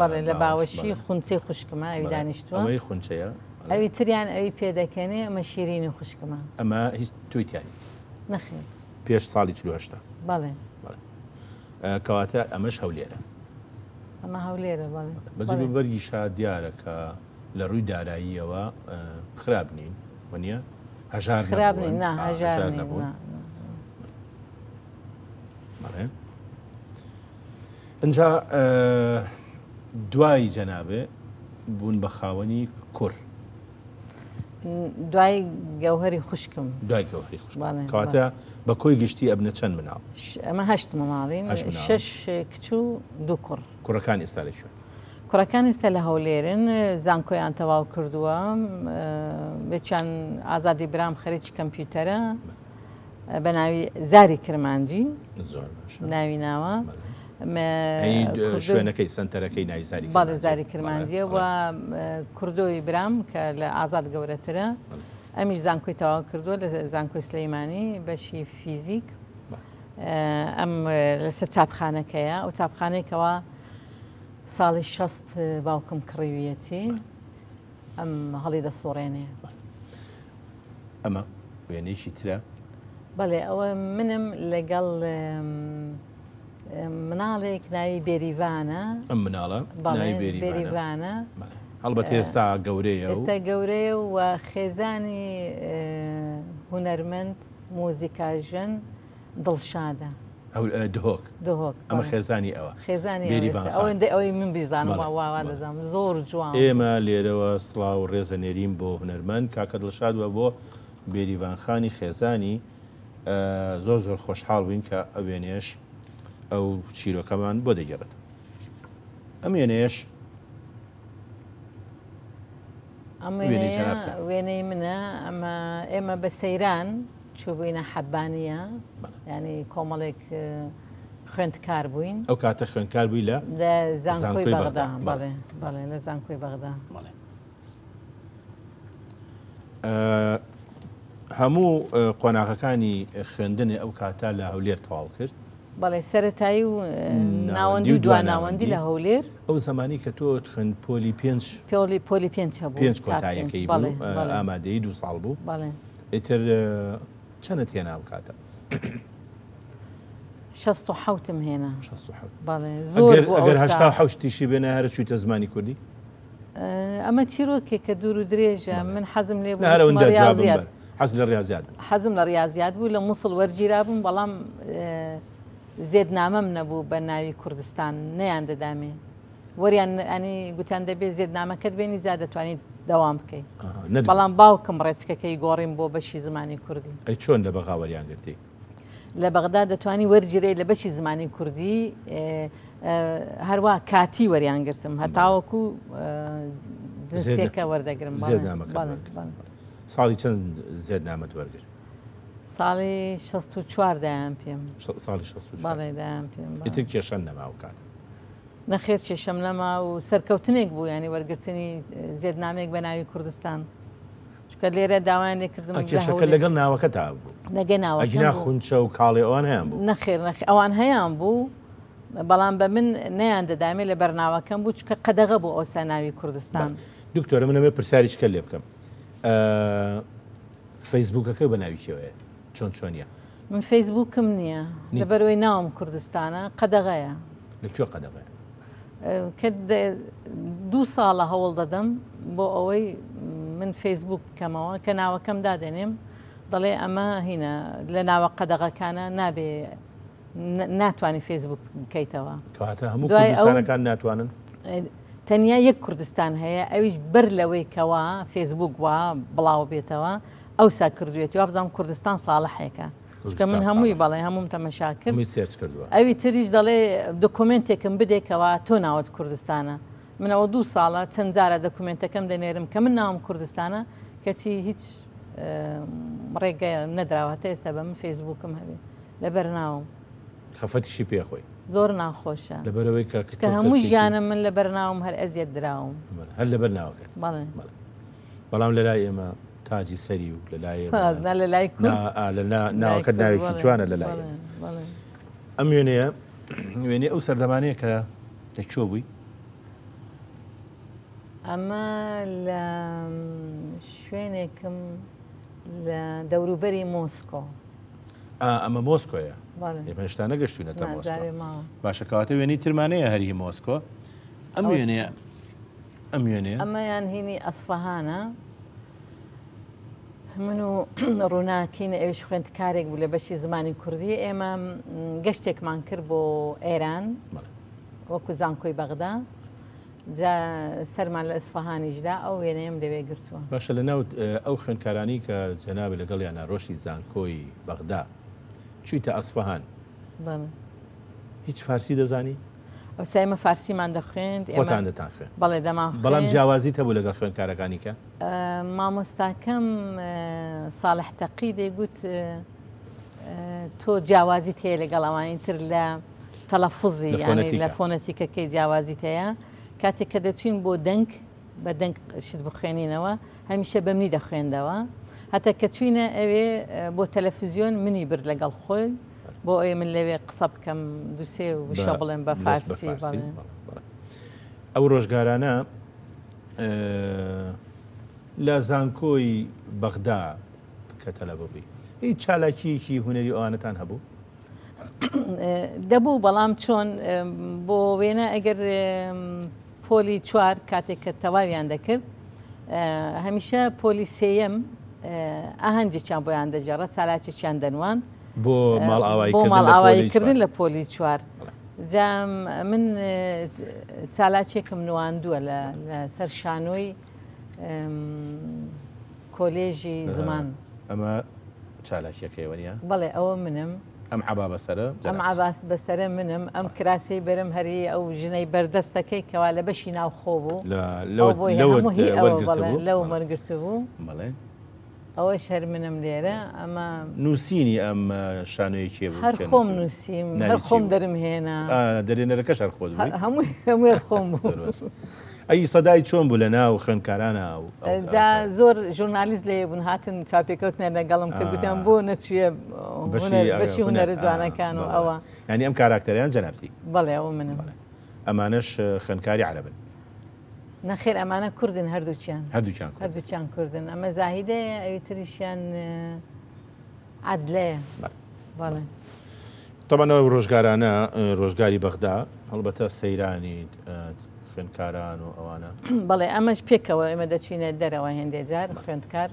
بەڵێ لە باوەشی خونچەی خوشکمە ئەوی دانیشتووە ئەمەی خونچەیە ئەوی تریان ئەوی پێدەکەنێ ئەمە شیرینی خوشکمە ئەمە هیچ توی تیانیت نەخێر پێش ساڵی 48 بەڵێ کەواتە ئەمەش هەولێرە. ئەمە هەولێرە بەڵێ. بە جل و بەرگیشا دیارە کە لە ڕووی داراییەوە خراپ نین وەنیە؟ هەژار خراپ نین نا هەژار نەبوون. بەڵێ. ئینجا دوای جەنابێ بوون بە خاوەنی کوڕ. دوای گەوهەری خوشکم. دوای گەوهەری خوشکم. کەواتە بە کۆی گشتی ئەبنە چەند مناڵ؟ ئەمە هەشت مناڵین، شەش کچ و دوو کوڕ. کوڕەکان ئێستا لە کوێن؟ کوڕەکان ئێستا لە هەولێرن، زانکۆیان تەواو کردووە، یەکیان ئازادی برام خەریکی کەمپیوتەرە بە ناوی زاری کرمانجی ناوی ناوە. شوێنەکەی سنتەرەکەی ناوی زاری بەڵێ زاری کرمانجیە و کوردۆی برام کە لە ئازاد گەورەترە ئەمیش زانکۆی تەواو کردووە لە زانکۆی سلەیمانی بەشی فیزیک ئەم لەسەر چاپخانەکەیە ئەو چاپخانەیەکەوە ساڵی 6 باوکم کڕیویەتی ئەم هەڵی دەسوڕێنێ. ئەمە وێنەیەکی ترە؟ بەڵێ ئەوە منم لەگەڵ مناڵێک ناوی بێریڤانە. ئەم مناڵە ناوی بێریڤانە. هەڵبەت ئێستا گەورەیە ئێستا گەورەیە و خێزانی هونەرمەند مۆزیکاژەن دڵشادە. دهۆک دهۆک ئەمە خێزانی ئەوە خێزانی بێریڤان ئەوەندە ئەوەی من بیزانم وا وا دەزانم زۆر جوان ئێمە لێرەوە سڵاو و ڕێزە نێرین بۆ هونەرمەند کاکە دڵشاد وە بۆ بێریڤان خانی خێزانی زۆر زۆر خۆشحاڵ بووین کە ئەو وێنەیەش ئەو چیرۆکەمان بۆ دەگێڕێت ئەم وێنەیەش ئەم وێنەیە وێنەی منە ئەمە ئێمە بە سەیران چووبووینە حەبانیە ینی کۆمەڵێک خوێندکار بووین ئەو کاتە خوێندکار بووی لە لە زانکۆی بەغدا بەڵێ بەڵێ لە زانکۆی بەغدا هەموو قۆناغەکانی خوێندنی ئەو کاتە لە هەولێر تەواو کرد بەڵێ سەرەتایی و ناوەندی و دواناوەندی لە هەولێر. ئەو زەمانی کە تۆ خوێند پۆلی پێنج پۆلی پۆلی پێنج هەبوو پێنج کۆتایەکەی بوو ئامادەیی دوو ساڵ بوو بەڵێ ئیتر چەنت هێنا ئەو کاتە؟ 67م هێنا 67 بەڵێ زۆر ئەگەر ئەگەر 87 تیشی بێنە هەرە چوویتە زمانی کوردی؟ ئەمە چیرۆکێکە دوور و درێژە من حەزم لێ بوو حەز لە ڕاضیات بوو حەزم لە ڕاضیات بوو لە مووسڵ وەرگیرا بووم بەڵام زێدنامەم نەبوو بە ناوی کوردستان نەیان دەدامێ وەریان ئەنی گوتیان دەبێ زێدنامەکەت بێنی جا دەتوانیت دەوام بکەیت بەڵام باوکم ڕێچکەکەی گۆڕیم بۆ بەشی زمانی کوردی ئەی چۆن لە بەغا وەریان گرتی؟ لە بەغدا دەتوانی وەرگیرێی لە بەشی زمانی کوردی هەروا کاتی وەریان گرتم هەتاوەکو جنسیەکە وەردەگرم ساڵی چەند زێدنامەت وەرگرت؟ ساڵی 64 دایان پێم ساڵی 64 دایان پێم ئیتر کێشەن نەما ئەو کات نەخێر کێشەم نەما و سەرکەوتنێک بوو ینی وەرگرتنی زێدنامەیەک بە ناوی کوردستان. چونکە لێرە داوایان لێکردم لە کێشەکە هەولێر. لەگەڵ ناوەکەتا بوو لەگەڵ ناوەکەم ئەگینا بوو. خونچە و کاڵێ ئەوان هەیان بوو. نەخێر نەخێر ئەوان هەیان بوو بەڵام بە من نەیان دەدامێ لەبەر ناوەکەم بوو چونکە قەدەغە بوو ئەوسا ناوی کوردستان. بەڵێ دکتۆرە من ئەمەوێ پرسیاری چکە لێ بکەم فەیسبووکەکە بە ناوی کێوەیە چۆن چۆنیە؟ من فەیسبووکم نییە لەبەرئەوەی ناوم کوردستانە قەدەغەیە. لە کوێ قەدەغەیە؟ کە دوو ساڵە هەوڵ دەدەم بۆ ئەوەی من فەیسبوک بکەمەوە کە ناوەکەم دادەنێم دەڵێ ئەمە هینە لە ناوە قەدەغەکانە نابێ ناتوانانی فەیسبوک بکەیتەوە کەواتە هەموو کوردستانەکان ناتوانن تەنیا یەک کوردستان هەیە ئەویش بەر لەوەی کەوا فەیسبوک وا بڵاو بێتەوە ئەوسا کردوێتی وابزانم کوردستان ساڵحێکە چونکە من هەمووی بەڵێ هەمووم تەمەشا کرد هەمووی search کردووە ئەوی تریش دەڵێ دۆکۆمێنتێکم بدێ کەوا تۆ ناوت کوردستانە من ئەوە دوو ساڵە چەند جارە دۆکومێنتەکەم دەنێرم کە من ناوم کوردستانە کەچی هیچ ڕێگە نەدراوە هەتا ئێستا بە من فەیسبووکم هەبێ لەبەر ناوم خەفەتیشی پێخۆی زۆر ناخۆشە لەبەرەوەی کە کە هەموو ژیانم من لەبەر ناوم هەر ئەزیەت دراوم هەر لەبەر ناوەکەت بەڵێ بەڵام لەلای ئێمە تاجی سەری و لەلای نا لەلای کورد ناوەکەت ناوێکی جوانە لەلای ئەم وێنەیە وێنەی ئەو سەردەمانەیە کە لە کوێ بووی؟ ئەمە لە شوێنێکم لە دەوروبەری مۆسکۆ. ئەمە مۆسکۆیە ئێمە هێشتا نەگەشتوینەتە مۆسکۆ باشە کەواتە وێنەی ترمانەیە هەری مۆسکۆ ئەم وێنەیە ئەم وێنەیە؟ ئەمەیان هینی ئەسفەهانە. من و ڕووناکین ئەویش خوێندکارێک بوو لە بەشی زمانی کوردی ئێمە گەشتێکمان کرد بۆ ئێران وەکو زانکۆی بەغدا. جا سەرمان لە ئیسفەهانیش دا، ئەو وێنەیەم لەوێ گرتووە. باشە لە ناو ئەو خوێندکارانەی کە جەنابت لەگەڵیانا ڕۆشتی زانکۆی بەغدا، چوویتە ئەسفەهان، بەڵێ. هیچ فارسی دەزانی؟ ئەوسا ئێمە فارسیمان دەخوێند. خۆتان دەتانخوێند؟ بەڵێ دەمانخوێند. بەڵام جیاوازیت هەبوو لەگەڵ خوێندکارەکانی کە؟ مامۆستاکەم ساڵح تەقی دەیگوت تۆ جیاوازیت هەیە لەگەڵ ئەوانی تر لە تەلەفوزی یانی لە فۆنەتیکەکەی جیاوازیت هەیە. کاتێک کە دەچوین بۆ دەنگ بە دەنگ شت بخوێنینەوە هەمیشە بەمنی دەخوێندەوە. هەتا کە چوینە ئەوێ بۆ تەلەفزیۆن منی برد لەگەڵ خۆی بۆ ئەوێ من لەوێ قسە بکەم دوسێ وشە بڵێم بە فارسی. ئەو ڕۆژگارانە لە زانکۆی بەغدا کە تەلەبە بووی هیچ چالاکیەکی هونەری ئەوانەتان هەبوو؟ دەبوو بەڵام چۆن بۆ وێنە ئەگەر پۆلی چوار کاتێک کە تەواویان دەکرد هەمیشە پۆلی سێیەم ئاهەنگێکیان بۆیان دەگێڕا چالاکێکیان دەنواند بۆ ماڵئاواییکردن لە پۆلی چوار. جا من چالاکێکم نواندووە لە سەر شانۆی کۆلێژی زمان. ئەمە چالاکیەکەی وەنیە؟ بەڵێ ئەوە منم. ئەم عەبا بەسەرە ئەم عەباس بەسەرە منم ئەم کراسەی بەرم هەری ئەو ژنەی بەردەستەکەی کەوا لە بەشی ناوخۆ بوو لەو وەرگرتبوو بەڵێ ئەوەش هەر منم لێرە ئەمە نووسینی ئەم شانۆیە کێ بوو؟ هەر خۆم نووسیم هەر خۆم دەرم هێنا. دەرێنەرەکەش هەر خۆت بووی؟ هەمووی هەمووی هەر خۆم بوو. زۆر باش. ئەی سەدای چۆن بوو لە ناو خوێندکارانا و دا زۆر ژورنالیست لێ بوون هاتن چاوپێکەوتنیان لەگەڵم کرد گوتیان بۆ نەچوویە بەشی هونەرە جوانەکان و ئەوە. یانی ئەم کاراکتەرەیان جەنابتی؟ بەڵێ ئەوە منم. ئەمانەش خوێندکاری عەرەبن؟ نەخێر ئەمانە کوردن هەردووکیان. هەردووکیان کوردن. هەردووکیان کوردن. ئەمە زاهیدەیە ئەوی تریشیان عەدلەیە. بەڵێ. تەبعەن ئەو ڕۆژگارانە ڕۆژگاری بەغدا هەڵبەتە سەیرانی خوێندکاران و ئەوانە. بەڵێ ئەمەش پێکەوە ئێمە دەچینە دەرەوە هێندێ جار خوێندکار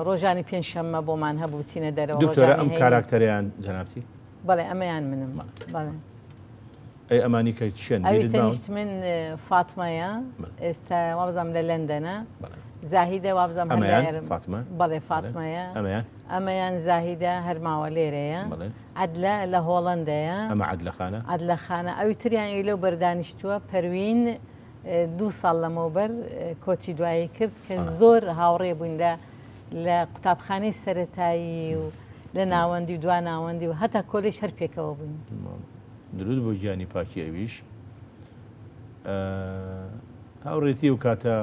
ڕۆژانی پێنجشەممە بۆمان هەبوو بچینە دەرەوە. دکتۆرە ئەم کاراکتەرەیان جەنابتی؟ بەڵێ ئەمەیان منم. بەڵێ. ئەی ئەمانی کە چێن؟ ئەوی تەنیشت من فاتمەیە ئێستا وابزانم لە لەندەنە. زاهیدە وابزانم ئەمەیان فاتمە؟ بەڵێ فاتمەیە. ئەمەیان؟ ئەمەیان زاهیدە هەر ماوە لێرەیە. عەدلە لە هۆڵەندەیە. ئەمە عەدلە خانە؟ عەدلە خانە. ئەوی تریان ئەوی لەو بەر دانیشتووە پەروین دوو ساڵ لەمەوبەر کۆچی دوایی کرد کە زۆر هاوڕێ بووین لە لە قوتابخانەی سەرەتایی و لە ناوەندی و دوا ناوەندی و هەتا کۆلێژ هەر پێکەوە بووین. درود بۆ گیانی پاکی ئەویش. هاوڕێتی ئەو کاتە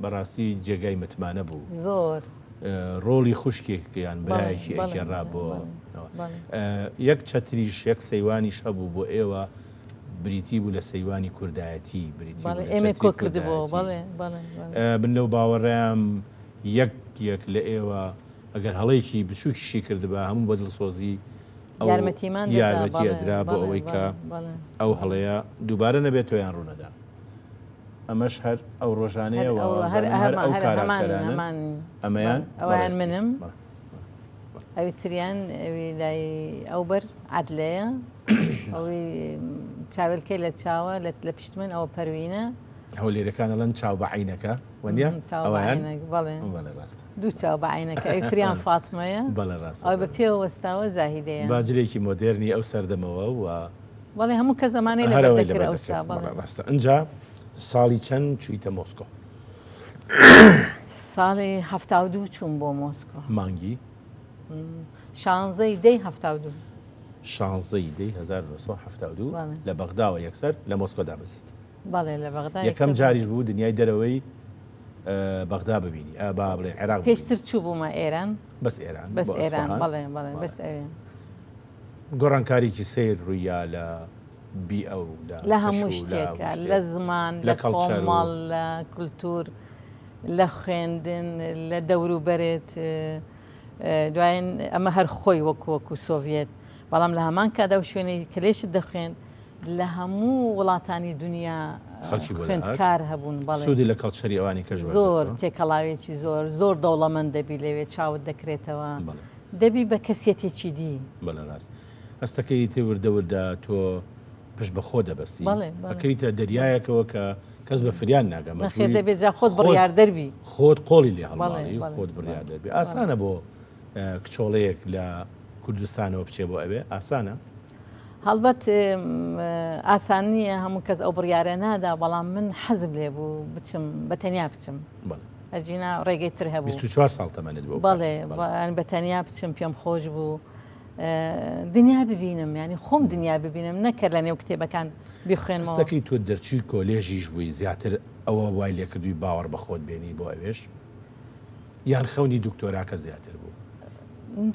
بەڕاستی جێگای متمانە بوو. زۆر. ڕۆڵی خوشکێک یان برایەکی ئەگێڕا بۆ یەک چەتریش یەک سەیوانیش هەبوو بۆ ئێوە بریتی بوو لە سەیوانی کوردایەتی بریتی بوو لە ئێمەی چەتری کۆ کردبووەوە. کوردایەتی. بەڵێ، بەڵێ، بەڵێ. من لەو باوەڕەیام یەک یەک لە ئێوە ئەگەر هەڵەیەکی بچووکیشی کردبا هەموو بە دڵسۆزی ئەو یارمەتیمان دەدا. یارمەتی بەڵێ، ئەدرا بۆ بەڵێ، ئەوەی کە بەڵێ، بەڵێ. ئەو هەڵەیە دووبارە نەبێتەوە یان ڕوونەدا. ئەمەش هەر ئەو ڕۆژانەیە هەر و ئەو هەر وابزانم هەر ئەو هەر هەمان کاراکتەرانەن. هەمان ئەمەیان بەڵێ ئەویان بەڕێزتی. منم. بەڵێ. ئەوی تریان ئەوی لای ئەو بەر عەدلەیە ئەوی چاوێلکەی لە چاوە لە پشت من ئەوە پەروینە. هەولێرەکان ئەڵێن چاو بە عەینەکە وەنیە؟ چاو بە ئەویان؟ عەینەک بەڵێ. بەڵێ ڕاستە. دوو چاو بە عەینەکە ئەوی تریان فاتمەیە. بەڵێ ڕاستە. ئەوی بە پێوە وەستاوە زاهیدەیە. با جلێکی مۆدێرنی ئەو سەردەمەوە و بەڵێ هەموو کەس ئەمانەی لەبەر هەر ئەوەی دەکرد لەبەر ئەوسا دەکرد. بەڵێ. بەڵێ ڕاستە. ئینجا ساڵی چەند چوویتە مۆسکۆ؟ ساڵی 72 چووم بۆ مۆسکۆ. مانگی؟ شانزەی دەی 72. شانزەی دەی 1972 لە بەغداوە یەکسەر لە مۆسکۆ دابەزیت. بەڵێ لە بەغدا یەکەم جاریش بوو دنیای دەرەوەی بەغدا ببینی با بڵێن عێراق. پێشتر چوو بوومە ئێران. بەس ئێران. بەس ئێران بەڵێ بەڵێ بەس ئەوێ. گۆڕانکاریی سەیر ڕوویا لە بیئە و لە هەموو شتێکە لە زمان لە کۆمەڵ لە کولتوور لە خوێندن لە دەوروبەرت دوایین ئەمە هەر خۆی وەکو وەکو سۆڤێت بەڵام لە هەمان کادا و شوێنەی کە لێشت دەخوێند لە هەموو وڵاتانی دنیا خوێندکار هەبوون بەڵێ سوودی لە کەڵچەری ئەوانی کەش زۆر تێکەڵاوێکی زۆر زۆر دەوڵەمەند دەبی لەوێ چاوت دەکرێتەوە دەبی بە کەسیەتێکی دی. بەڵێ ڕاست هەستەکەی تێ وردە وردە تۆ پشت بە خۆ دەبەستی ئەکەویتە دەریایەکەوە کە کەس بە فریان ناگا نەخێر دەبێت جا خۆت بڕیاردەر بی. خۆت قۆڵی لێ هەڵماڵی و خۆت بڕیاردەر بی. ئاسانە بۆ کچۆڵەیەک لە کوردستانەوە بچێ بۆ ئەوێ؟ ئاسانە؟ هەڵبەت ئاسان نییە هەموو کەس ئەو بڕیارە نادا بەڵام من حەزم لێ بوو بچم بە تەنیا بچم. ئەجینا ڕێگەی تر هەبوو. 24 ساڵ تەمەنت بوو. بەڵێ بە تەنیا بچم پێم خۆش بوو. دنیا ببینم یانی خۆم دنیا ببینم نەکە لە نێو کتێبەکان بیخوێنمەوە. هەستەکەی تۆ دەرچووی کۆلێژیش بووی زیاتر ئەوە وای لێکردووی باوەڕ بە خۆت بێنی بۆ ئەوێش یان خەونی دکتۆراکە زیاتر بوو؟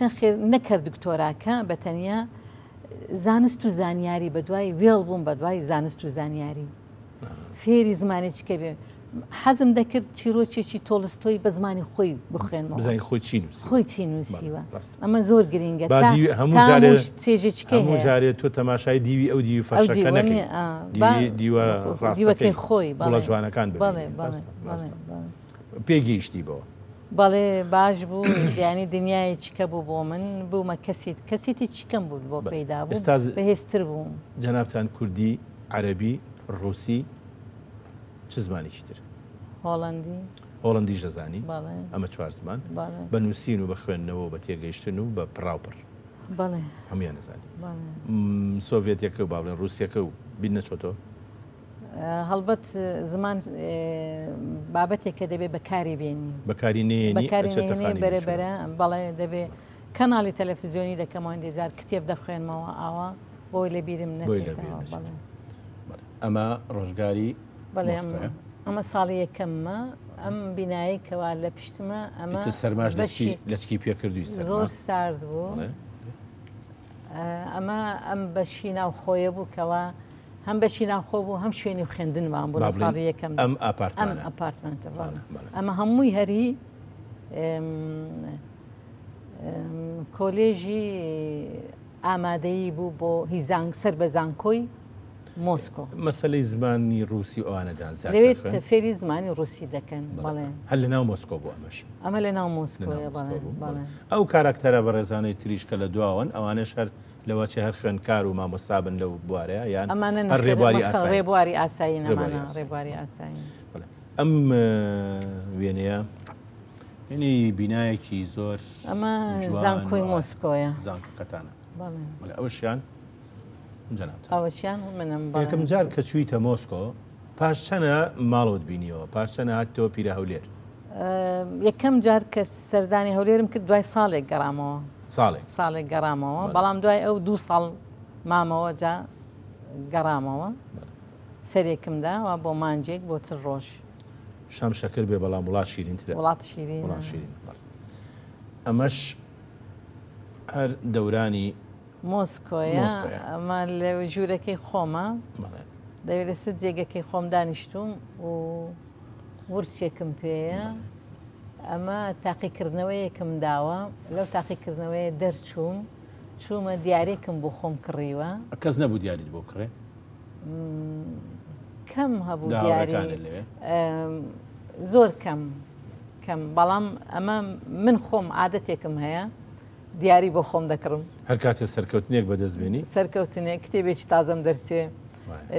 نەخێر نەکەر دکتۆراکە بە تەنیا زانست و زانیاری بەدوای وێڵ بووم بەدوای زانست و زانیاری. فێری زمانێکی کە بێ حەزم دەکرد چیرۆکێکی تۆڵستۆی بە زمانی خۆی بخوێنمەوە بزانین خۆی چی نووسیوە خۆی چی نووسیوە ئەمە زۆر گرینگە با تا دیوی هەموو تام جارێ و چێژێکیکەی هەموو هەیە جارێ تۆ تەماشای دیوی ئەو دیوی ئەو فەرشەکە دیوە نەکەی نییە ئا، با دیوی دیوە دیوەکەی ڕاستەکەی خۆی گوڵە بەڵێ جوانەکان بەڵێ ببینی بەڵێ ڕاستە بەڵێ ڕاستە بەڵێ پێگەیشتی بەوە بەڵێ باش بوو یانی دنیایەکی کە بوو بۆ من بوومە کەسیت کەسێتی چیکەم بوو بۆ بەڵێ پەیدا بوو ئێستا بەهێزتر بووم. جەنابتان کوردی عەرەبی ڕووسی چ زمانێکی تر؟ هۆڵەندی. هۆڵەندیش دەزانی؟ بەڵێ. ئەمە چوار زمان. بەڵێ. بە نووسین و بە خوێندنەوە و بە تێگەیشتن و بە پڕاوپڕ. بەڵێ. هەموویان دەزانی. بەڵێ. سۆڤێتیەکە و با بڵێن ڕووسیەکە و بیر نەچۆتەوە؟ هەڵبەت زمان بابەتێکە دەبێ بەکاری بێنی. بەکاری نەیەنی بەکاری ئەچێتە نەیەنی خانی بەرە بیرچوونەوە. بەرە بەڵێ دەبێ کەناڵی تەلەفزیۆنی دەکەمەوە هەندێ جار کتێب دەخوێنمەوە ئاوا بۆی لە بیرم بۆی لە بیر نەچێتەوە. نەچێت. بەڵێ. بەڵێ. ئەمە ڕۆژگاری بەڵێ مۆسکۆیە. ئەمە ساڵی یەکەممە ئەم بینایی کەوا لە پشتمە ئەمە ئیتر سەرماش بەشی لەچکی پێکردووی سەرما. زۆر سارد بوو. بەڵێ. ئەمە ئەم بەشی ناوخۆیە بوو کەوا هەم بەشی ناوخۆ بوو هەم شوێنی خوێندنمان بوو لە با بڵێین ساڵی یەکەمدا. ئەم ئەم ئاپارتمانە. ئەپارتمانتە بەڵێ. بەڵێ، بەڵێ. ئەمە هەمووی هەری کۆلێژی ئامادەیی بوو بۆ هی زانک سەر بە زانکۆی مۆسکۆ. مەسەلەی زمانی ڕووسی و ئەوانەدان زیاتر لەوێ خوێن؟ فێری زمانی ڕووسی دەکەن بەڵێ. بەڵێ. هەر لە ناو مۆسکۆ بوو ئەمەش؟ ئەمە لە ناو لە ناو مۆسکۆیە مۆسکۆ بەڵێ بوو بەڵێ. بەڵێ. ئەو کاراکتەرە بەڕێزانەی تریش کە لە دواوەن ئەوانەش هەر لەوە چێ هەر خوێندکار و مامۆستا بن لەو بوارەیە یان ئەمانە هەر نەخێر ڕێبواری ئەمە ئاسایی؟ ڕێبواری ئاسایی ڕێبواری نەمانە ئاسایی. ڕێبواری ئاسایی. بەڵێ. ئەم وێنەیە وێنەی بینایەکی زۆر ئەمە جوان زانکۆی و مۆسکۆیە. زانکۆکەتانە. بەڵێ. بەڵێ ئەوەشیان جەنابتان. ئەوەشیان منم بەڵێ. یەکەم جار کە چوویتە مۆسکۆ پاش چەنە ماڵەوەت بینیەوە؟ پاش چەنە هاتیتەوە پیرە هەولێر؟ یەکەم جار کە سەردانی هەولێرم کرد دوای ساڵێک گەڕامەوە. ساڵێک. ساڵێک گەڕامەوە بەڵێ. بەڵام دوای ئەو دوو ساڵ مامەوە جا گەڕامەوە. بەڵێ. سەرێکم داوە بۆ مانجێک بۆ 40 ڕۆژ. شام شەکر بێ بەڵام وڵات شیرینترە. وڵات شیرینە. وڵات شیرینە بەڵێ. ئەمەش هەر دەورانی مۆسکۆیە. مۆسکۆیە. ئەمە لە ژوورەکەی خۆمە. بەڵێ. دەوێت لەسەر جێگەکەی خۆم دانیشتوم و ورچێکم پێیە. ئەمە تاقیکردنەوەیەکم داوە. لەو تاقیکردنەوەیە دەرچووم. چوومە دیارێکم بۆ خۆم کڕیوە. کەس نەبوو دیاریت بۆ کڕێ؟ کەم هەبوو لە دیاری. هاوڕێکانت لەوێ؟ زۆر کەم کەم بەڵام ئەمە من خۆم عادەتێکم هەیە دیاری بۆ خۆم دەکڕم. هەر کاتێ سەرکەوتنێک بەدەست بێنی؟ سەرکەوتنێک کتێبێکی تازەم دەرچێ.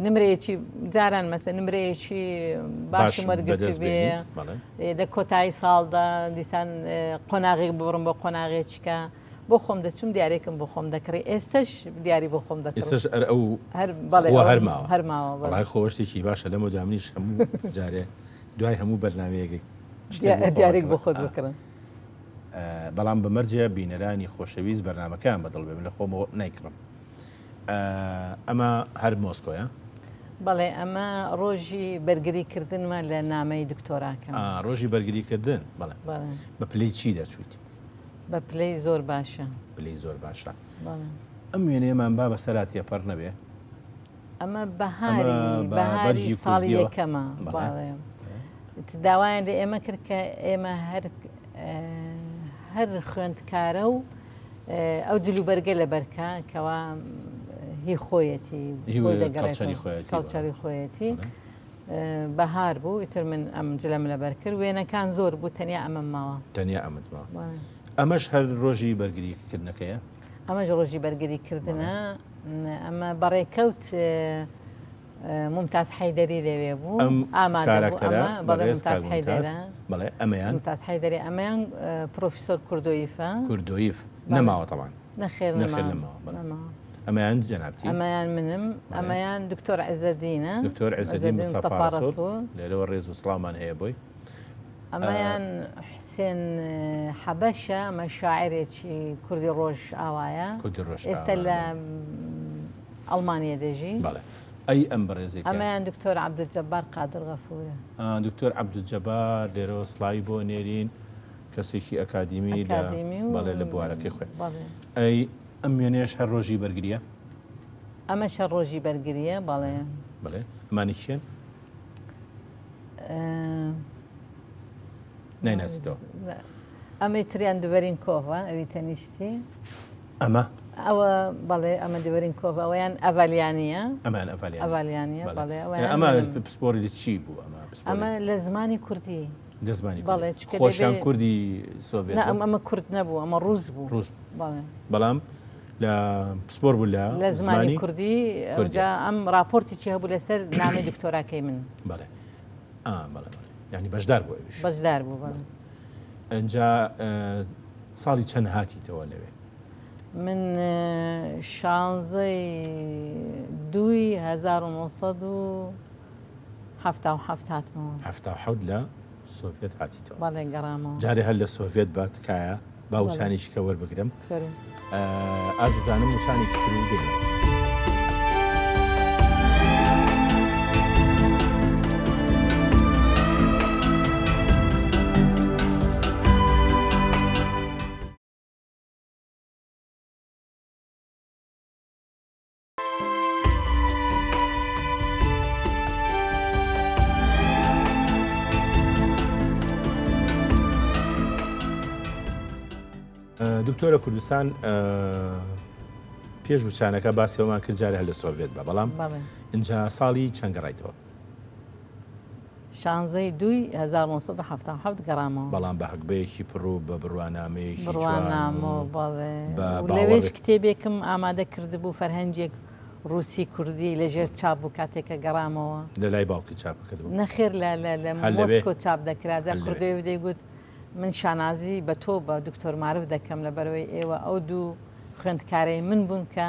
نمرەیەکی جاران مەسە نمرەیەکی باشم وەرگرتی بێ. لە کۆتایی ساڵدا دیسان قۆناغێک ببڕم بۆ قۆناغێکیکە بۆ خۆم دەچم دیارێکم بۆ خۆم دەکڕی ئێستش دیاری بۆ خۆم دەکڕم. ئێستش ئەر ئەو هەر بەڵێ خوا ئەو هەر ماوە. هەر ماوە، بەڵێ. وەڵای خۆ شتێکی باشە لەمە دوامنیش هەموو جارێ دوای هەموو بەرنامەیەک شتێک بۆ خۆم دیارێک بۆ بکڕم. خۆت بکڕم. بەڵام بە مەرجێ بینەرانی خۆشەویست بەرنامەکەیان بەدڵ بێ، من لە خۆمەوە نایکڕم. ئەمە هەر مۆسکۆیە؟ بەڵێ ئەمە ڕۆژی بەرگریکردنمە لە نامەی دکتۆراکەم. ڕۆژی بەرگریکردن، بەڵێ. بەڵێ. بە پلەی چی دەرچوویت؟ بە پلەی زۆر باشە. پلەی زۆر باشە. بەڵێ. ئەم وێنەیەمان با بەسەرا تێپەڕ نەبێ؟ ئەمە ئەمە بە بەهاری بەرگی ساڵی کوردیەوە. یەکەمە. بەڵێ. بەڵێ. داوایان لە ئێمە کرد کە ئێمە هەر خوێندکارە و ئەو جلوبەرگە لەبەرکە کەوا هی خۆیەتی، هی بۆی دەگەڕێتەوە. کەڵچەری خۆیەتی، کەڵچەری بەڵێ. خۆیەتی. بەڵێ. بەهار بوو، ئیتر من ئەم جلەم لەبەر کرد. وێنەکان زۆر بوو، تەنیا ئەمەم ماوە. تەنیا ئەمەت ماوە. بەڵێ. ئەمەش هەر ڕۆژی بەرگریکردنەکەیە؟ ئەمەش ڕۆژی بەرگریکردنە. ئەمە بەڕێکەوت مومتاز حەیدەری لەوێ بوو ئەم ئامادە بوو کاراکتەرە ئەمە بەڵێ بەڕێز مومتاز کاک ممتاز حەیدەرە بەڵێ ئەمەیان مومتاز حەیدەری ئەمەیان پرۆفیسۆر کوردۆیفە کوردۆیف بەڵێ نەماوە تەبعەن نەخێر نەخێر نەماوە نەماوە بەڵێ نەماوە ئەمەیان جەنابتی ئەمەیان منم بەڵێ ئەمەیان دکتۆر عزەدینە دکتۆر عزەدین عزەدین مستەفا مستەفا ڕەسوڵ ڕەسوڵ لێرەوە ڕێز و سڵاومان هەیە بۆی ئەمەیان حسێن حەبەشە ئەمە شاعرێکی کوردی ڕۆژئاوایە کوردی ئێستا ڕۆژئاوا لە بەڵێ ئەڵمانیا دەژی. بەڵێ ئەی ئەم بەڕێزەی کە. ئەمەیان دکتۆر عەبدولجەبار قادر غەفورە. دکتۆر عەبدولجەبار لێرەوە سڵاوی بۆ نێرین کەسێکی ئەکادیمی لە ئەکادیمی و بەڵێ لە بوارەکەی خۆی. بەڵێ. ئەی ئەم وێنەیەش هەر ڕۆژی بەرگرییە؟ ئەمەش هەر ڕۆژی بەرگرییە بەڵێ. بەڵێ ئەمانە کێن؟ نایناسیتەوە؟ ئەمەی تریان دوبەرین کۆڤە ئەوی تەنیشتی. ئەمە؟ ئەوە بەڵێ ئەمە دوبەرین کۆڤ ئەوەیان ئەڤالیانیە. ئەمان ئەڤالیانیە. ئەڤالیانیە بەڵێ ئەوەیان ئەمە پسپۆری لە چی بوو ئەمە پسپۆری؟ ئەمە لە زمانی کوردی. لە زمانی کوردی. بەڵێ چونکە خۆشیان دەبێ کوردی سۆڤێت نا بوون؟ ئەمە کورد نەبوو ئەمە ڕووس بوو. ڕووس بوو. بەڵێ. بەڵام لە پسپۆر بوو لە لە زمانی زمانی کوردی کوردی. جا ئەم ڕاپۆرتێکی هەبوو لەسەر نامەی دکتۆراکەی من. بەڵێ. ئا بەڵێ بەڵێ. یعنی بەشدار بوو ئەویش. بەشدار بوو بەڵێ. ئەنجا ساڵی چەند هاتیتەوە لەوێ؟ من شانزەی دووی 1977 هاتمەوە. 77 لە سۆڤێت هاتیتەوە. بەڵێ گەڕامەوە. جارێ هەر لە سۆڤێت بە تکایە با وچانێکی کە وەربگرم. فەرموو. ئازیزانم وچانێکی تر و دێنەوە. دکتۆرە کوردستان پێش وچانەکە باسی ئەومان کرد جارێ هەر لە سۆڤێت بە بەڵام ئینجا ساڵی چەند گەڕایتەوە؟ شانزەی دووی 1977 گەڕامەوە. بەڵام بە هەگبەیەکی پڕ و بە بڕوانامەیەکی جوان و بڕوانامە بەڵێ. بە و لەوێش باوەڕێک. کتێبێکم ئامادە کردبوو فەرهەنگێک ڕووسی کوردی لەژێر چاپ بوو کاتێک کە گەڕامەوە. لە لای باوکی چاپ کردبوو؟ نەخێر لە هەر لەوێ؟ مۆسکۆ چاپ دەکرا. جا هەر لەوێ. کوردۆیەو دەیگوت من شانازی بە تۆ بە دکتۆر مارف دەکەم لەبەرەوەی ئێوە ئەو دوو خوێندکارەی من بوون کە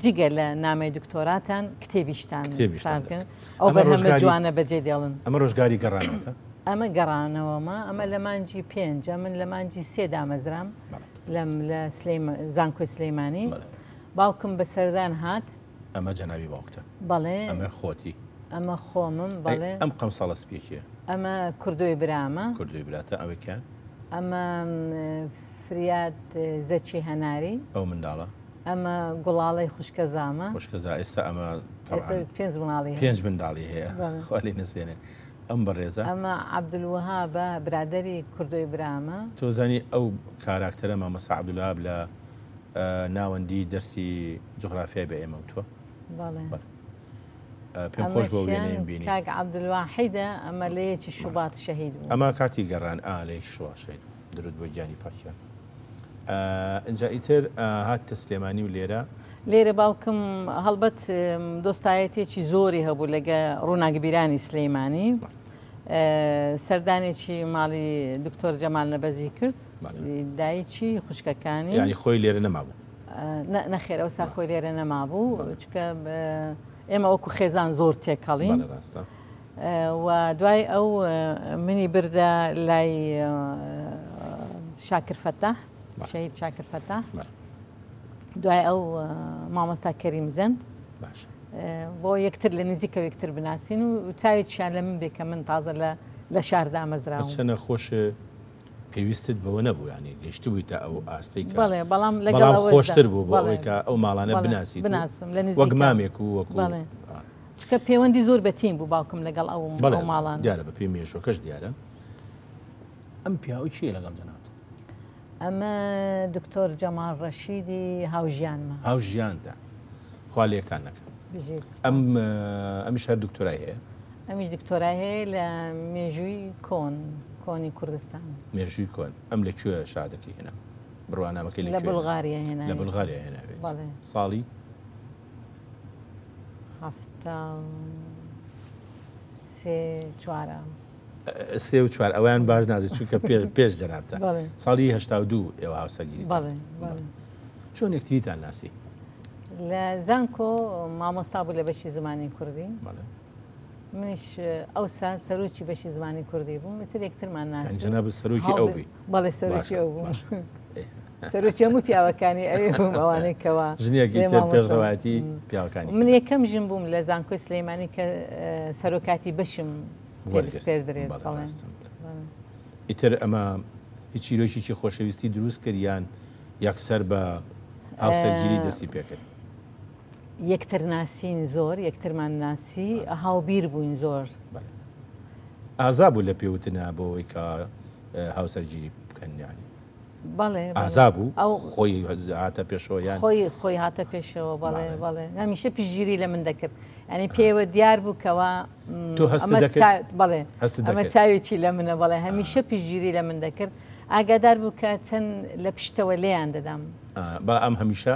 جگە لە نامەی دکتۆراتان کتێبیشتان کتێبیشتان چاپ کرد. دەکرد. ئەو ئەمە بەرهەمە ڕۆژگاری جوانە بەجێ دێڵن. ئەمە ڕۆژگاری گەڕانەوەتە؟ ئەمە گەڕانەوەمە ئەمە لە مانجی پێنجە من لە مانجی سێ دامەزرام لەم لە زانکۆی سلەیمانی. باوکم بە سەردان هات. ئەمە جەنابی باوکتە؟ بەڵێ. ئەمە خۆتی؟ ئەمە خۆمم بەڵێ. ئەم قەمساڵە سپیەکیە؟ ئەمە کوردۆی برامە. کوردۆی براتە ئەوە کیان؟ ئەمە فریاد زەکی هەناری. ئەو منداڵە؟ ئەمە گوڵاڵەی خوشکەزامە. خوشکەزا ئێستا ئەمە ئێستا پێنج منداڵی هەیە. پێنج منداڵی هەیە. خوا لێی نەسێنێ. ئەم بەڕێزە؟ ئەمە عەبدولوەهابە برادەری کوردۆی برامە. تۆ زانی ئەو کاراکتەرە مامۆستا عەبدولوەهاب لە ناوەندی دەرسی جوغرافیای بە ئێمە وتووە؟ بەڵێ. پێم خۆش بۆ وێنەیم بینی. کاک عەبدولواحیدە ئەمە لە یەکی شوبات شەهید بوو. ئەمە کاتی گەڕان ئا لە یەکی شوبات شەهید بوو. درود بۆ گیانی پاکیان. ئینجا ئیتر هاتتە سلێمانی و لێرە؟ لێرە باوکم هەڵبەت دۆستایەتێکی زۆری هەبوو لەگە ڕووناکبیرانی سلەیمانی. سەردانێکی ماڵی دکتۆر جەمال نەبەزی کرد، دایکی خوشکەکانی. یعنی خۆی لێرە نەمابوو؟ نەخێر ئەوسا خۆی لێرە نەمابوو، چونکە ئێمە وەکو خێزان زۆر تێکەڵین. و دوای ئەو منی بردە لای شاکر فەتاح، شەهید شاکر فەتاح. دوای ئەو مامۆستا کەریم زەند. بۆ یەکتر لە نزیکەوە یەکتر بناسین و چاوێکیان لە من بێ کە من تازە لە شار دامەزراوم. چەنە خۆش پێویستت بەوە نەبوو، ینی گەشتبووی تا ئەو ئاستەی کە بەڵێ، بەڵام لەگەڵ بەڵام ئەوەشدا خۆشتر بوو بۆ بەڵێ. ئەوەی کە ئەو ماڵانە بەڵێ، بناسیت و بناسم لە وەک نزیکەوە. مامێک و وەکو بەڵێ. چونکە پەیوەندی زۆر بەتین بوو باوکم لەگەڵ ئەو بەڵێ، ئەو ماڵانە. دیارە بە پێی مێژوەکەش دیارە. ئەم پیاوە کێیە لەگەڵ جەنابت؟ ئەمە دکتۆر جەمال ڕەشیدی هاوژیانمە. هاوژیانتە. خوا لێکتان نەکا. بژیت. ئەمیش هەر دکتۆرای هەیە؟ ئەمیش دکتۆرای هەیە لە مێژووی کۆن، کۆنی کوردستان. مێژووی کۆن. ئەم لە کوێ شادەکەی هێنا؟ بڕوانامەکەی لە لە کوێ؟ بولغاریا هێناوێت. لە بولغاریا هێناوێت. بەڵێ. ساڵی؟ سێ چوارە. سێ و چوار ئەویان باش نازی چونکە پێش پێش جەنابتە ساڵی 82 ئێوە هاوسەرگیری چۆن یەکتریتان ناسی؟ لە زانکۆ مامۆستا بوو لە بەشی زمانی کوردی منیش ئەوسا سەرۆکی بەشی زمانی کوردی بووم ئیتر یەکترمان ناسی جەنابت سەرۆکی ئەو بووی؟ بەڵێ سەرۆکی ئەو بووم. سەرۆکی هەموو پیاوەکانی ئەوێ بووم ئەوانەی کەوا ژنێکی تر پێشڕەوایەتی پیاوەکانی من یەکەم ژن بووم لە زانکۆی سلەیمانی کە سەرۆکاتی بەشم پێ بسپێردرێت. ئیتر ئەمە هیچ چیرۆکێکی خۆشەویستی دروست کرد یان یەکسەر بە هاوسەرگیری دەستی پێکرد؟ یەکتر ناسین زۆر یەکترمان ناسی هاوبیر بووین زۆر. ئازا بوو لە پێوتنا بۆ ئەوەی کە هاوسەرگیری بکەن یانی؟ بەڵێ ئازا بوو ئەو خۆی هاتە پێشەوە یان خۆی خۆی هاتە پێشەوە بەڵێ بەڵێ هەمیشە پشتگیری لە من دەکرد ینی پێوە دیار بوو کەوا تۆ هەست دەکرد بەڵێ ئەمە چاوێکی لە منە بەڵێ هەمیشە پشتگیری لە من دەکرد ئاگادار بوو کە چەند لە پشتەوە لێیان دەدام. با ئەم هەمیشە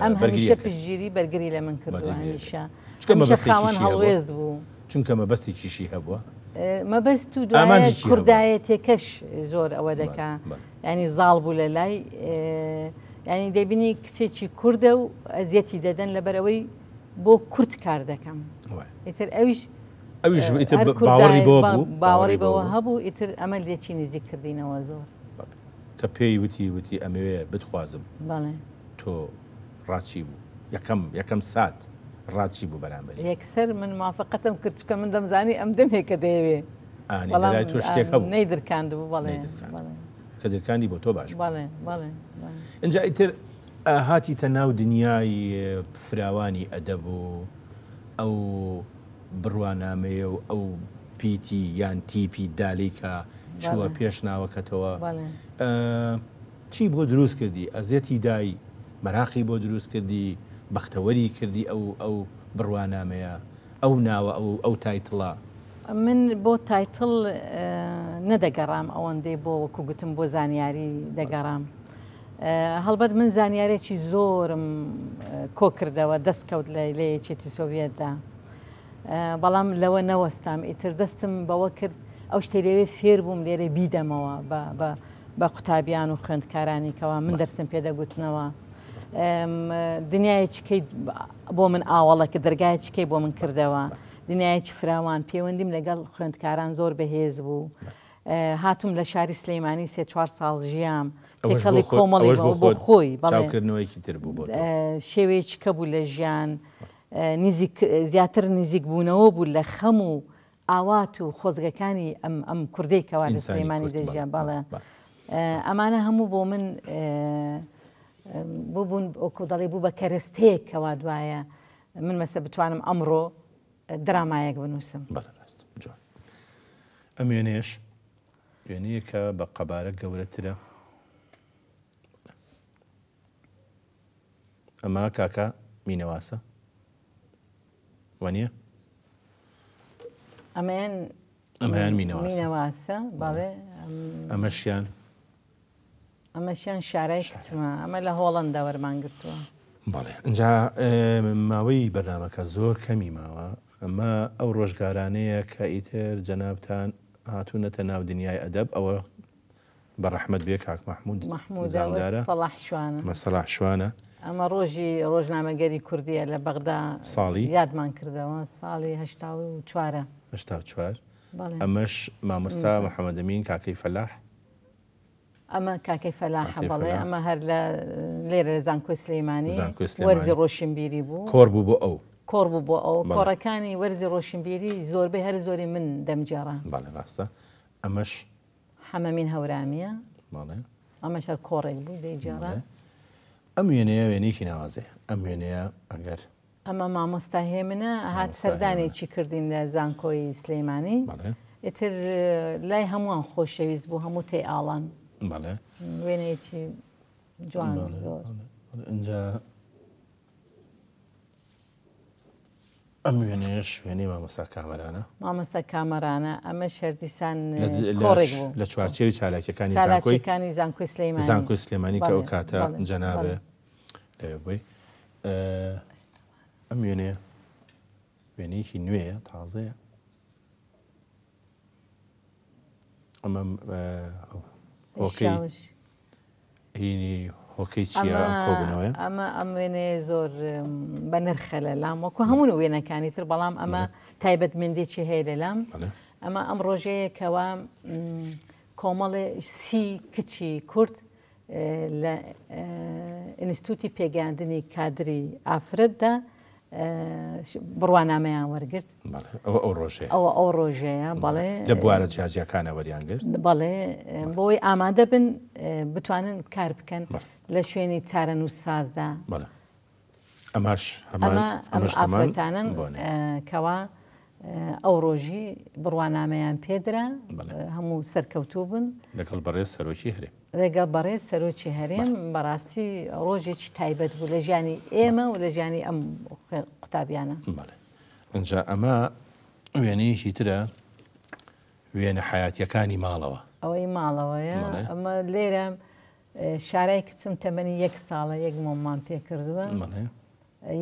ئەم هەمیشە پشتگیری بەرگری لە من کردووە هەمیشە چونکە مەبەستێکیشی هەڵوێست بوو. چونکە مەبەستێکیشی هەبووە. مەبەست و دوایە کوردایەتێکەش زۆر ئەوە دەکا ینی زاڵ بوو لە لای ینی دەبینی کچێکی کوردە و ئەزیەتی دەدەن لەبەرەوەی بۆ کورد کار دەکەم ئیتر ئەویش ئەویش ئیتر باوەڕی بۆ بوو باوەڕی بەوە هەبوو ئیتر ئەمە لێکی نزیک کردینەوە زۆر. کە پێی وتی وتی ئەمەوێ بتخوازم بەڵێ. تۆ ڕات چی بوو یەکەم یەکەم سات ڕات چی بوو بەرامبەری؟ یەکسەر من موافقەتم کرد چونکە من دەمزانی ئەم دەمێکە دەیەوێ ئانی بەڵام لەلای تۆ شتێک هەبوو نەیدرکاندبوو بەڵێ نەیدرکاند بەڵێ کە درکاندی بۆ تۆ باش بوو بەڵێ بەڵێ بەڵێ. ئینجا ئیتر هاتیتە ناو دنیای فراوانی ئەدەب و ئەو بڕوانامەیە و ئەو پیتی یان تیپی دالەی کە چووە پێش ناوەکەتەوە چی بۆ دروست کردی؟ ئەزیەتی دای، مەراقی بۆ دروست کردی، بەختەوەری کردی ئەو ئەو بڕوانامەیە، ئەو ناوە ئەو ئەو title ە؟ من بۆ title نەدەگەڕام ئەوەندەی بۆ وەکو گوتم بۆ زانیاری دەگەڕام. هەڵبەت من زانیارێکی زۆرم کۆ کردەوە دەست کەوت لە لە یەکێتی سۆڤیەتدا. بەڵام لەوە نەوەستام ئیتر دەستم بەوە کرد ئەو شتەی لەوێ فێر بووم لێرە بیدەمەوە بە بە بە قوتابیان و خوێندکارانی کەوا من دەرسم پێ دەگوتنەوە. دنیایەکی کەی بۆ من ئاوەڵە کە دەرگایەکی کەی بۆ من کردەوە دنیایەکی فراوان پەیوەندیم لەگەڵ خوێندکاران زۆر بەهێز بوو. هاتوم لە شاری سلەیمانی سێ چوار ساڵ ژیام تێکەڵی کۆمەڵی بۆ خۆی چاوکردنەوەیەکی تر بوو بۆ شێوەیەکی کە بوو لە ژیان نزیک زیاتر نزیک بوونەوە بوو لە خەم و ئاوات و خۆزگەکانی ئەم ئەم کوردەی کەوا لە سلێمانی دەژیا بەڵێ ئەمانە هەموو بۆ من بوو بوون وەکو دەڵێ بوو بە کەرەستەیەک کەوا دوایە من مەسە بتوانم ئەمڕۆ درامایەک بنووسم. بەڵێ ڕاست جوان. ئەم وێنەیەش وێنەیەکە بە قەبارە گەورەترە. ئەمە کاکە مینەواسە وانە؟ ئەمەیان ئەمەیان مینەواسە مینەواسە بەڵێ ئەمەشیان ئەمەشیان شارای کچمە ئەمە لە هۆڵەندا وەرمان گرتووە. بەڵێ ئینجا ماوەی بەرنامەکە زۆر کەمی ماوە ئەمە ئەو ڕۆژگارانەیە کە ئیتر جەنابتان هاتوونەتە ناو دنیای ئەدەب ئەوە بە ڕەحمەت بێ کاک مەحموود زامدارە سەڵاح شوانە ئەمە سەڵاح شوانە ئەمە ڕۆژی ڕۆژنامەگەری کوردیە لە بەغدا ساڵی یادمان کردەوە ساڵی 84 84 ئەمەش مامۆستا محەممەدەمین کاکەی فەلاح ئەمە کاکەی فەلاحە بەڵێ ئەمە هەر لە لێرە لە زانکۆی سلەیمانی وەرزی ڕۆشنبیری بوو کۆڕ بوو بۆ ئەو کۆڕ بوو بۆ ئەو کۆڕەکانی وەرزی ڕۆشنبیری زۆربەی هەر زۆری من دەمگێڕا بەڵێ ڕاستە ئەمەش حەمەمین هەورامیە بەڵێ ئەمەش هەر کۆڕێک بوو دەیگێڕا ئەم وێنەیە وێنەیەکی ناوازەیە ئەم وێنەیە ئەگەر ئەمە مامۆستا هێمنە هات سەردانێکی کردین لە زانکۆی سلەیمانی ئیتر لای هەمووان خۆشەویست بوو هەموو تێی ئاڵان وێنەیەکی جوان زۆر ئینجا ئەم وێنەیەش وێنەی مامۆستا کامەرانە. مامۆستا کامەرانە ئەمە شەردیسان کۆڕێک بوو لە چوارچێوی چالاکیەکانی چالاکیەکانی زانکۆی سلەیمانی زانکۆی سلێمانی کە ئەو کاتە جەنابێ لەوێ بووی. ئەم وێنەیە. وێنەیەکی نوێیە تازەیە ئەمە هۆکەی هینی هۆکەی چییە کۆبوونەوەیە؟ ئەمە ئەم وێنەیە زۆر بە نرخە لە لام وەکو هەموو وێنەکانی تر بەڵام ئەمە تایبەتمەندێکی هەیە لە لام ئەمە ئەم ڕۆژەیە کەوا کۆمەڵێ سی کچی کورد لە ئینستوتی پێگەیاندنی کادری ئافرەتدا بڕوانامەیان وەرگرت. ئەوە ئەو ڕۆژەیە. ئەوە ئەو ڕۆژەیە بەڵێ. لە بوارە جیاجیاکانە وەریان گرت. بەڵێ بۆی ئامادە بن بتوانن کار بکەن لە شوێنی چارەنووسسازدا. بەڵێ. ئەمەش هەمان ئەمە ئافرەتانن کەوا ئەو ڕۆژی بڕوانامەیان پێدرا هەموو سەرکەوتوو بن لەگەڵ بەڕێز سەرۆکی هەرێم لەگەڵ بەڕێز سەرۆکی هەرێم بەڕاستی ڕۆژێکی تایبەت بوو لە ژیانی ئێمە و لە ژیانی ئەم قوتابیانە. بەڵێ ئینجا ئەمە وێنەیەکی ترە وێنە حەیاتیەکانی ماڵەوە. ئەوەی ماڵەوەیە ئەمە لێرە شارای کچم تەمەنی یەک ساڵە یەک مۆممان پێ کردووە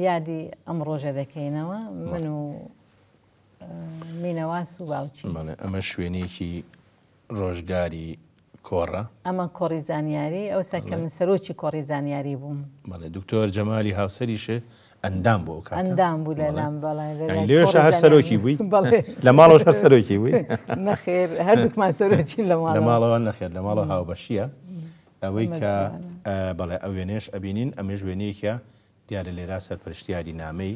یادی ئەم ڕۆژە دەکەینەوە من و مینەواس و باوکی. بەڵێ ئەمە شوێنێکی ڕۆژگاری کۆڕە. ئەمە کۆڕی زانیاری، ئەوسا کە من سەرۆکی کۆڕی زانیاری بووم. بەڵێ دکتۆر جەمالی هاوسەریشت ئەندام بوو ئەو کاتە؟ ئەندام بوو لە لام بەڵێ. یانی لەوێشا هەر سەرۆکی بووی؟ بەڵێ. لە ماڵەوەش هەر سەرۆکی بووی؟ نەخێر هەردووکمان سەرۆکین لە ماڵەوە. لە ماڵەوە نەخێر لە ماڵەوە هاوبەشییە. ئەوەی کە بەڵێ ئەو وێنەیەش ئەبینین ئەمەش وێنەیەکە دیارە لێرا سەرپەرشتیاری نامەی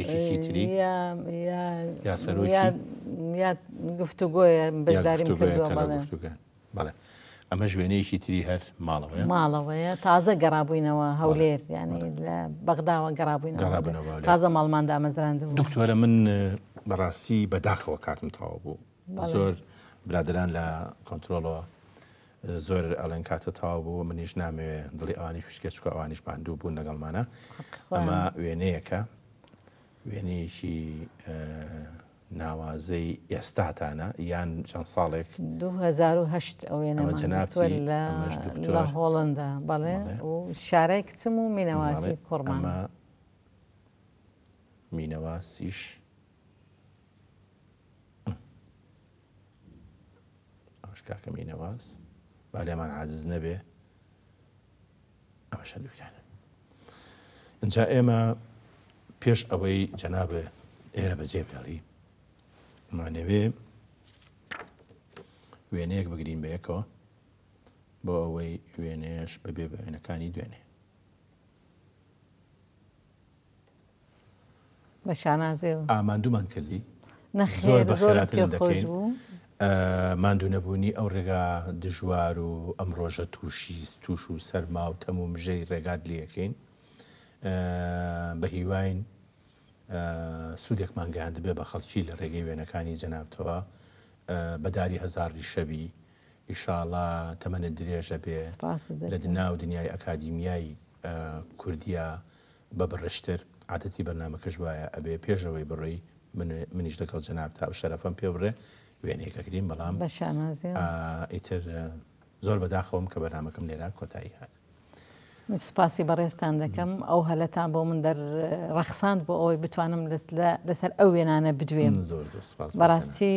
یەکێکی تری یا سەرۆکی یا گفتوگۆیە بەشداریم کردووە بەڵێ بەڵێ ئەمەش وێنەیەکی تری هەر ماڵەوەیە ماڵەوەیە تازە گەڕابووینەوە هەولێر یعنی لە بەغداوە گەڕابووینەوە تازە ماڵمان دامەزراندبوو دکتۆرە من بەڕاستی بەداخەوە کاتم تەواو بوو زۆر برادران لە کۆنتترۆلەوە زۆر ئەڵێن کاتە تەواو بوو منیش نامەوێ دڵی ئەوانیش بشکێ چکە ئەوانیش ماندوو بوون لەگەڵمانە ئەمە وێنەیەکە وێنەیەکی ناوازەی ئێستاتانە یان چەند ساڵێک 2010 ئەو وێنەمان جەنابتی لە هۆڵندا بەڵێ و شارای کچم و مینەواسی کوڕمان مینەواسیش ئەمەش کاکە مینەواز با لێمان عازز نەبێ ئەمەش هەردووکیانن ئینجا ئێمە پێش ئەوەی جەنابێ ئێرە بەجێ بێڵی مانەوێ وێنەیەک بگرین بە یەکەوە بۆ ئەوەی وێنەیەش بەبێ بە وێنەکانی دوێنێ بە شانازیەوە. ئا ماندوومان کردی. نەخێر زۆر زۆرم بەخێراتنت پێ خۆش دەکەین. بوو. ماندوو نەبوونی ئەو ڕێگا دژوار و ئەم ڕۆژە تووشی تووش و سەرما و تەم و مژەی ڕێگات لێکەین. بە هیواین سوودێکمان گەیاندبێ بە خەڵکی لە ڕێگەی وێنەکانی جەنابتەوە. بە داری هەزار ڕیشە بی. ئیشاڵا تەمەنت درێژە بێ سپاست لە دەکەم. ناو دنیای ئەکادیمیای کوردیا بە بڕشتر، عادەتی بەرنامەکەش وایە ئەبێ پێش ئەوەی بڕۆی من منیش لەگەڵ جەنابتا ئەو شەرەفەم پێ بڕێ وێنەیەک ئەگرین بەڵام بە شانازیەوە. ئیتر زۆر بەداخەوەم کە بەرنامەکەم لێرە کۆتایی هات. من سوپاسی بەڕێزتان دەکەم ئەو هەلەتان بۆ من دەر ڕەخساند بۆ ئەوەی بتوانم لەسەر ئەو وێنانە بدوێم. زۆر زۆر سوپاس بۆ بەڕاستی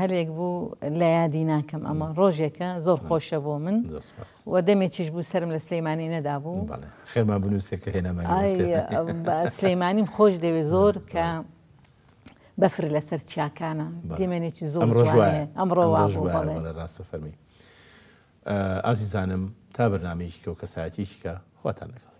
هەلێک بوو لە یادی ناکەم ئەمە ڕۆژێکە زۆر خۆشە بۆ من. زۆر سوپاس. و دەمێکیش بوو سەرم لە سلەیمانی نەدابوو. بەڵێ خێرمان بنووسێ کە هێنامانی ئای، سلێمانی. سلەیمانیم خۆش دەوێ زۆر کە بەفر لەسەر چیاکانە دیمەنێکی زۆر ئەمڕۆش جوانە. وایە. ئەمڕۆ وا ئەمڕۆش بوو، وایە، بەڵێ. بەڵێ، ڕاستە فەرمی. ئازیزانم تا بەرنامەیەکی کە و کەسایەتیەکی کە خواتان لەگەڵ.